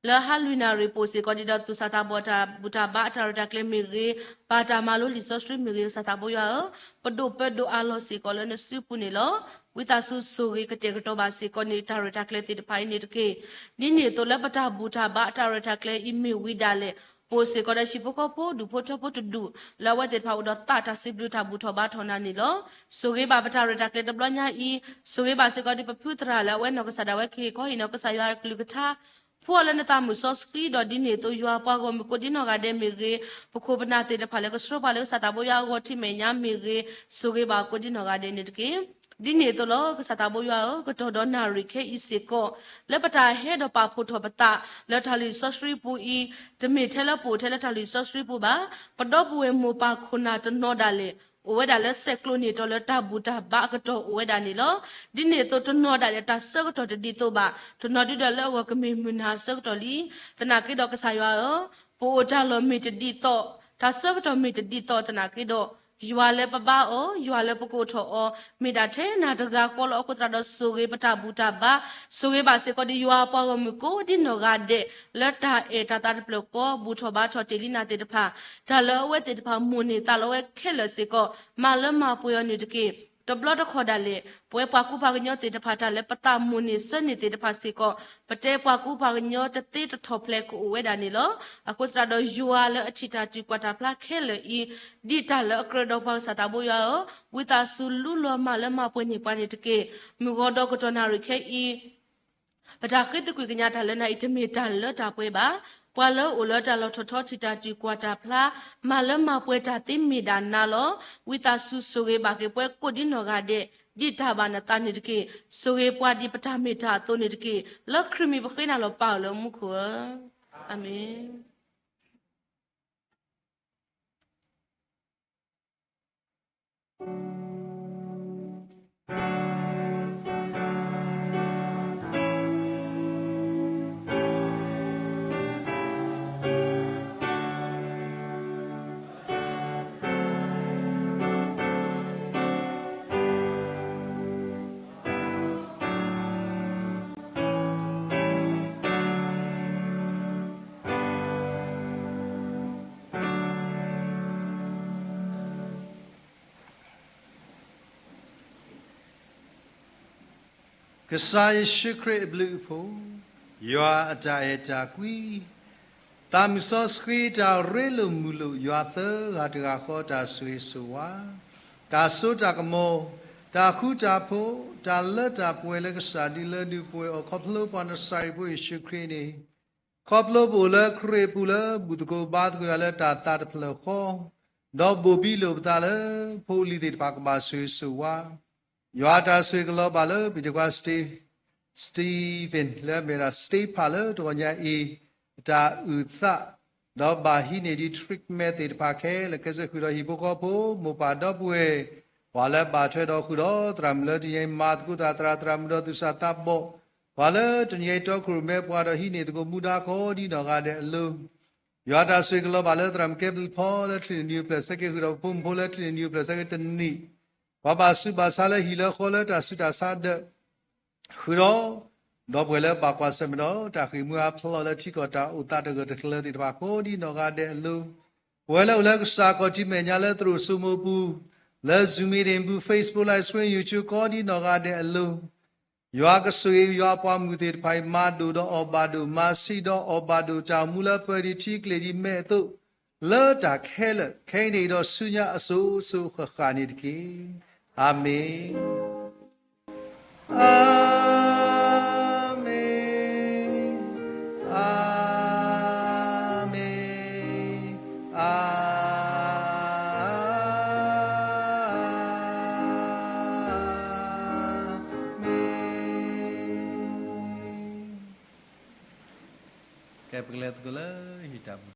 လၢဟါလွံၢ်နၣ်ရံၣ်ပအိၣ်စ့ၢ်ကီးဒ်ဒီးသူၣ်စၢ်သးဘီၣ်တၢ်ဘူၣ်တၢ်ဘါအတၢ်ရဲၣ်တၢ်ကျဲၤမ့ၢ်ဂ့ၤ, ပာ်တၢ်မၤလိလံာ်စီဆှံမ့ၢ်ဂ့ၤ ကစၢ်သးဘိယွၤဧၢ, ပဒိၣ်ပၢဒိၣ်အါလီၤစ့ၢ်ကီးလၢနစုပူၤန့ၣ်လီၤ. ဝံသးစူၤဆိၣ်ဂ့ၤကတဲာ်ကတီၤဘၣ်စ့ၢ်ကီးန့ၣ် တၢ်ရဲၣ်တၢ်ကျဲၤသ့ၣ်တဖၣ်အံၤန့ၣ်တက့ၢ်. ဒ်န့ၣ်အသိးလၢပတၢ်ဘူၣ်တၢ်ဘါအတၢ်ရဲၣ်တၢ်ကျဲၤအံၤမ့ၢ်ဝံၤဒၣ်လဲာ်, ပအိၣ်စ့ၢ်ကီးဒီးဟံၣ်ဖိဃီဖိဒူၣ်ဖိထၢဖိတဒူၣ် လၢအဝဲသ့ၣ်တဖၣ်အိၣ်ဒီးသးတၢ်စံးဘျုးတၢ်ဘူၣ်ထီၣ်ဘါထီၣ်နၤန့ၣ်လီၤ. ဆိၣ်ဂ့ၤဘၣ်ပတၢ်ရဲၣ်တၢ်ကျဲၤတဘျီညါအံၤ, ဆိၣ်ဂ့ၤဘၣ်စ့ၢ်ကီးဒ်ပဖုသရၣ်လၢအဝဲနီၢ်ကစၢ်ဒၣ်ဝဲကဟ့ၣ်ခီဟ့ၣ်နီၤကစၢ်ယွၤအကလုၢ်ကထါ ဖှူအီၤလၢနသးမုၢ်စီဆှံ ဒီးဒ်န့ၣ်အသိးယွၤပှၤဂီၢ်မုၢ်ကိးဒံနီၢ်ဂၤဒဲးမ့ၢ်ဂ့ၤ, ပခိၣ်ပနၢ်သ့ၣ်တဖၣ်လၢကဆှၢပှၤလၢကစၢ်သးဘိယွၤအဂီၢ်ထံမဲာ်ညါမ့ၢ်ဂ့ၤ, ဆိၣ်ဂ့ၤဘၣ်ကိးဒံနီၢ်ဂၤဒဲးန့ၣ်တက့ၢ်. ဒ်န့ၣ်အသိးလီၤ. ကစၢ်သးဘိယွၤဧၢ, ကတီၢ်ဒီးနၣ်ရံၣ်ခဲအံၤစ့ၢ်ကီး လၢပတၢ်ဟဲဒီးပာ်ဖှိၣ်ထီၣ်ပသး လၢတၢ်လုၢ်စီဆှံပူၤအံၤ, တမ့ၢ်ထဲလၢပအိၣ်ထဲလၢတၢ်လုၢ်စီဆှံပူၤဘၣ်. ပဒီပုၢ်ဝဲၢ်မိၢ်ပၢ်ခိၣ်နၢ်တနီၤဒၣ်လဲာ် အိၣ်ဝဲဒၣ်လၢဆဲးကျိးန့ၢ်တီၤလၢတၢ်ဘူၣ်တၢ်ဘါအကတီၢ်အိၣ်ဝဲဒၣ်န့ၣ်လီၤ. ဒ်န့ၣ်အသိးတနီၤဒၣ်လဲာ်တၢ်ဆၢကတီၢ်တဒ်သိးဘၣ်, တနီၤဒုဒီးလၢအဂီၢ်ကမ့ၢ်မုၢ်နၤဆၢကတီၢ်လံ. သနာ်က့ဒီးကစၢ်ယွၤဧၢ, ပအိၣ်တၢ်လီၢ်မ့ၢ်တဒ်သိး, တၢ်ဆၢကတီၢ်မ့ၢ်တဒ်သိးသနာ်က့ဒီး, ယွၤလၢပဘါအီၤ, ယွၤလၢပကအိးထီၣ်အီၤ, မ့ၢ်ဒၣ်ထဲနၤတဂၤဃီလီၤ. အဃိသတးဒီးဆိၣ်ဂ့ၤပတၢ်ဘူၣ်တၢ်ဘါ, ဆိၣ်ဂ့ၤဘၣ်စ့ၢ်ကီးဒ်ယွၤပှၤဂီၢ်မုၢ်ကိးဒံနီၢ်ဂၤဒဲး လၢတၢ်အဲၣ်တၢ်သးတဖျၢၣ်ဃီ ဘူၣ်ထီၣ်ဘါထီၣ်တ့ၢ်လံနၤသ့ၣ်တဖၣ်, တၢ်လၢအဝဲသ့ၣ်တဖၣ်မိၣ်န့ၢ်သးလီဝဲခဲလၢာ်စ့ၢ်ကီး မၤလၢမၤပှဲၤအီၤန့ၣ်တက့ၢ်. တဘျီတခီၣ်ဒၣ်လဲာ် ပဝဲပှၤကူပှၤကညီသ့ၣ်တဖၣ် တၢ်လၢပသးမိၣ်န့ၢ်ဆၢန့ၢ်သ့ၣ်တဖၣ်စ့ၢ်ကီး, ပတဲပှၤကူပှၤကညီတသ့တထီၣ်ဖျဲးကအိၣ်ဝဲဒၣ်န့ၣ်လီၤ. အဃိသတးဒီးယွၤလၢအထံၣ်တၢ်တုၤကွၢ်တၢ်ဖျါခဲလၢာ်အံၤ, ဒ်တၢ်လၢအကြၢးဒီးပှၤကစၢ်သးဘိယွၤဧၢ, ဝံသးစူၤလူလီၤမၤလၢမၤပှဲၤန့ၢ်ပှၤန့ၣ်တက့ၢ်. မုၢ်ဂီၤဒီးကတီၢ်နၣ်ရံၣ်ခဲအံၤ ပတၢ်ဃ့သကွံာ်ကညးတၢ်လၢနၤအံၤ တမ့ၢ်တၢ်လၢတၢ်ပှဲၤဘၣ်. ပှၤလၢအအိၣ်လၢတၢ်လီၢ်ထီၣ်ထီထံၣ်တၢ်တုၤကွၢ်တၢ်ဖျါ, မၤလၢမၤပှဲၤတၢ်သ့မ့ၢ်ဒၣ်နၤလီၤ. ဝံသးစူၤဆိၣ်ဂ့ၤဘၣ်က့ၤပှၤကိးဒံနီၢ်ဂၤဒဲး, ဒ်တၢ်ဘၣ်နသးန့ၣ်တက့ၢ်. ဆိၣ်ဂ့ၤပှၤဒ်ပတၢ်မ့ၢ်တၢ်အသိးန့ၣ်တက့ၢ်. လၢခရံာ်မံၤပဃ့နၤလီၤပၢ်အိၣ်လၢမူခိၣ်ဧၢ, အၤမ့ၣ်. ကစၢ်ယ့ၣ်ၡူးခရံာ်အဘျုးအဖှိၣ်, ယွၤအတၢ်အဲၣ်တၢ်ကွံ, သးမုၢ်စီဆှံတၢ်ရ့လိာ်မုာ်လိာ် ယွၤသၢဂၤတဂၤဃီတၢ်ဆိၣ်ဂ့ၤဆိၣ်ဝါ, တၢ်စိတၢ်ကမီၤ, တၢ်ဃူတၢ်ဖိး, တၢ်လၢတၢ်ပှဲၤလၢကစၢ်ဒုးလၢဒုးပှဲၤအီၤ ခီဖျိပှၤနစၤရ့းဖိယ့ၣ်ၡူးခရံာ်န့ၣ် ခီဖျိပအိၣ်လၢခရံာ်အပူၤလၢ ဘူၣ်သကိးဘါသကိးယွၤလၢတၢ်သးတဖျၢၣ်ဃီ, ဒီးဘိၣ်ဘံလိာ်ပသးလၢ ဖိလံၤသ့ၣ်တဖၣ်ကဘၣ်ဆိၣ်ဂ့ၤဆိၣ်ဝါ, ယွၤတၢ်ဆိၣ်ဂ့ၤကလီၤဘၣ်လၢပဒိၣ်ခွါ Steve, Stephen လၢအမ့ၢ်ဒၣ် Steve ဖးလၢတဂီၤညါအံၤ အတၢ်အုၣ်သး, ဒီးဘၣ်ဟံးန့ၢ်ဒံး treatment သ့ၣ်တဖၣ်ခဲလၢာ် ကဲစၢးဃုာ်ဒီးဟံၣ်ဖိဃီဖိ မိၢ်ပၢ်ဒီပုၢ်ဝဲၢ်, ပှၤလၢဘၣ်ထွဲဒီးဃုာ်ဒီးသရၣ်မုၣ်လၢတနံၤအံၤ မၤသကိးသးသရၣ် သရၣ်မုၣ်ဒီးသူၣ်စၢ်သးဘီၣ်, ပှၤလၢတနံၤအံၤတီခိၣ်ရိၣ်မဲပှၤဒီးဟံးန့ၢ်သကိးမူဒါကိးဒ်နီၢ်ဂၤဒဲးအလိၤ ယွၤတၢ်ဆိၣ်ဂ့ၤကလီၤဘၣ်လၢသရၣ်မုၣ်ကဲဘျုးဖီလၢချံၣ်န့ၢ်နံၤအိၣ်ဖျဲၣ်ဆၢက့ၤ ဃုာ်ဒီးပဖိမုၣ်ဖိလၢချံၣ်န့ၢ်နံၤအိၣ်ဖျဲၣ်ဆၢက့ၤတနံၤ, ပှၤဘၣ်ဆူးဘၣ်ဆါလၢဟံၣ်လၢဃီလၢတၢ်ဆူးတၢ်ဆါဒၢး, ဃုာ်ဒီး ဒီပုၢ်ဝဲၢ်လၢဘၣ်ကွၢ်ဆၢၣ်မဲာ်ဒီးတၢ်ဃ့ၢ်မှံဟးဖျိးလၢထံကီၢ်တၢ်အိၣ်သးတဂၢၢ်တကျၢၤသ့ၣ်တဖၣ်ကိးဒ်နီၢ်ဂၤဒဲးအလိၤ, ပဝဲလၢအိၣ်လၢကစၢ်ကီၢ်ထံမဲာ်ညါလၢသရိာ်စိမိးပူၤ, လၢ Zoom meeting ပူၤ Facebook live stream YouTube ကိးဒ်နီၢ်ဂၤဒဲးအလိၤ ယွၤကဆိၣ်ဂ့ၤယွၤအပှၤမုၣ်သ့ၣ်တဖၣ်အံၤ မၤဒိၣ်ဒီးအီၣ်ဘၣ်ဒိၣ် မၤဆံးဒီးအီၣ်ဘၣ်ဒိၣ် တၢ်အိၣ်မူလၢပှဲၤဒံးထံကျိၣ်ဒံးမဲးအသိး လၢတၢ်ခဲလၢာ်ခဲအံၤန့ၣ်ဒီးဆူညါအစိၤစိၤဃၣ်ဃၣ်န့ၣ်တက့ၢ်. အၤမ့ၣ်. အၤမ့ၣ်, အၤမ့ၣ်, အၤမ့ၣ်. ကဲပကလဲၤသကိးလၢဟံၣ်တၢ်မူ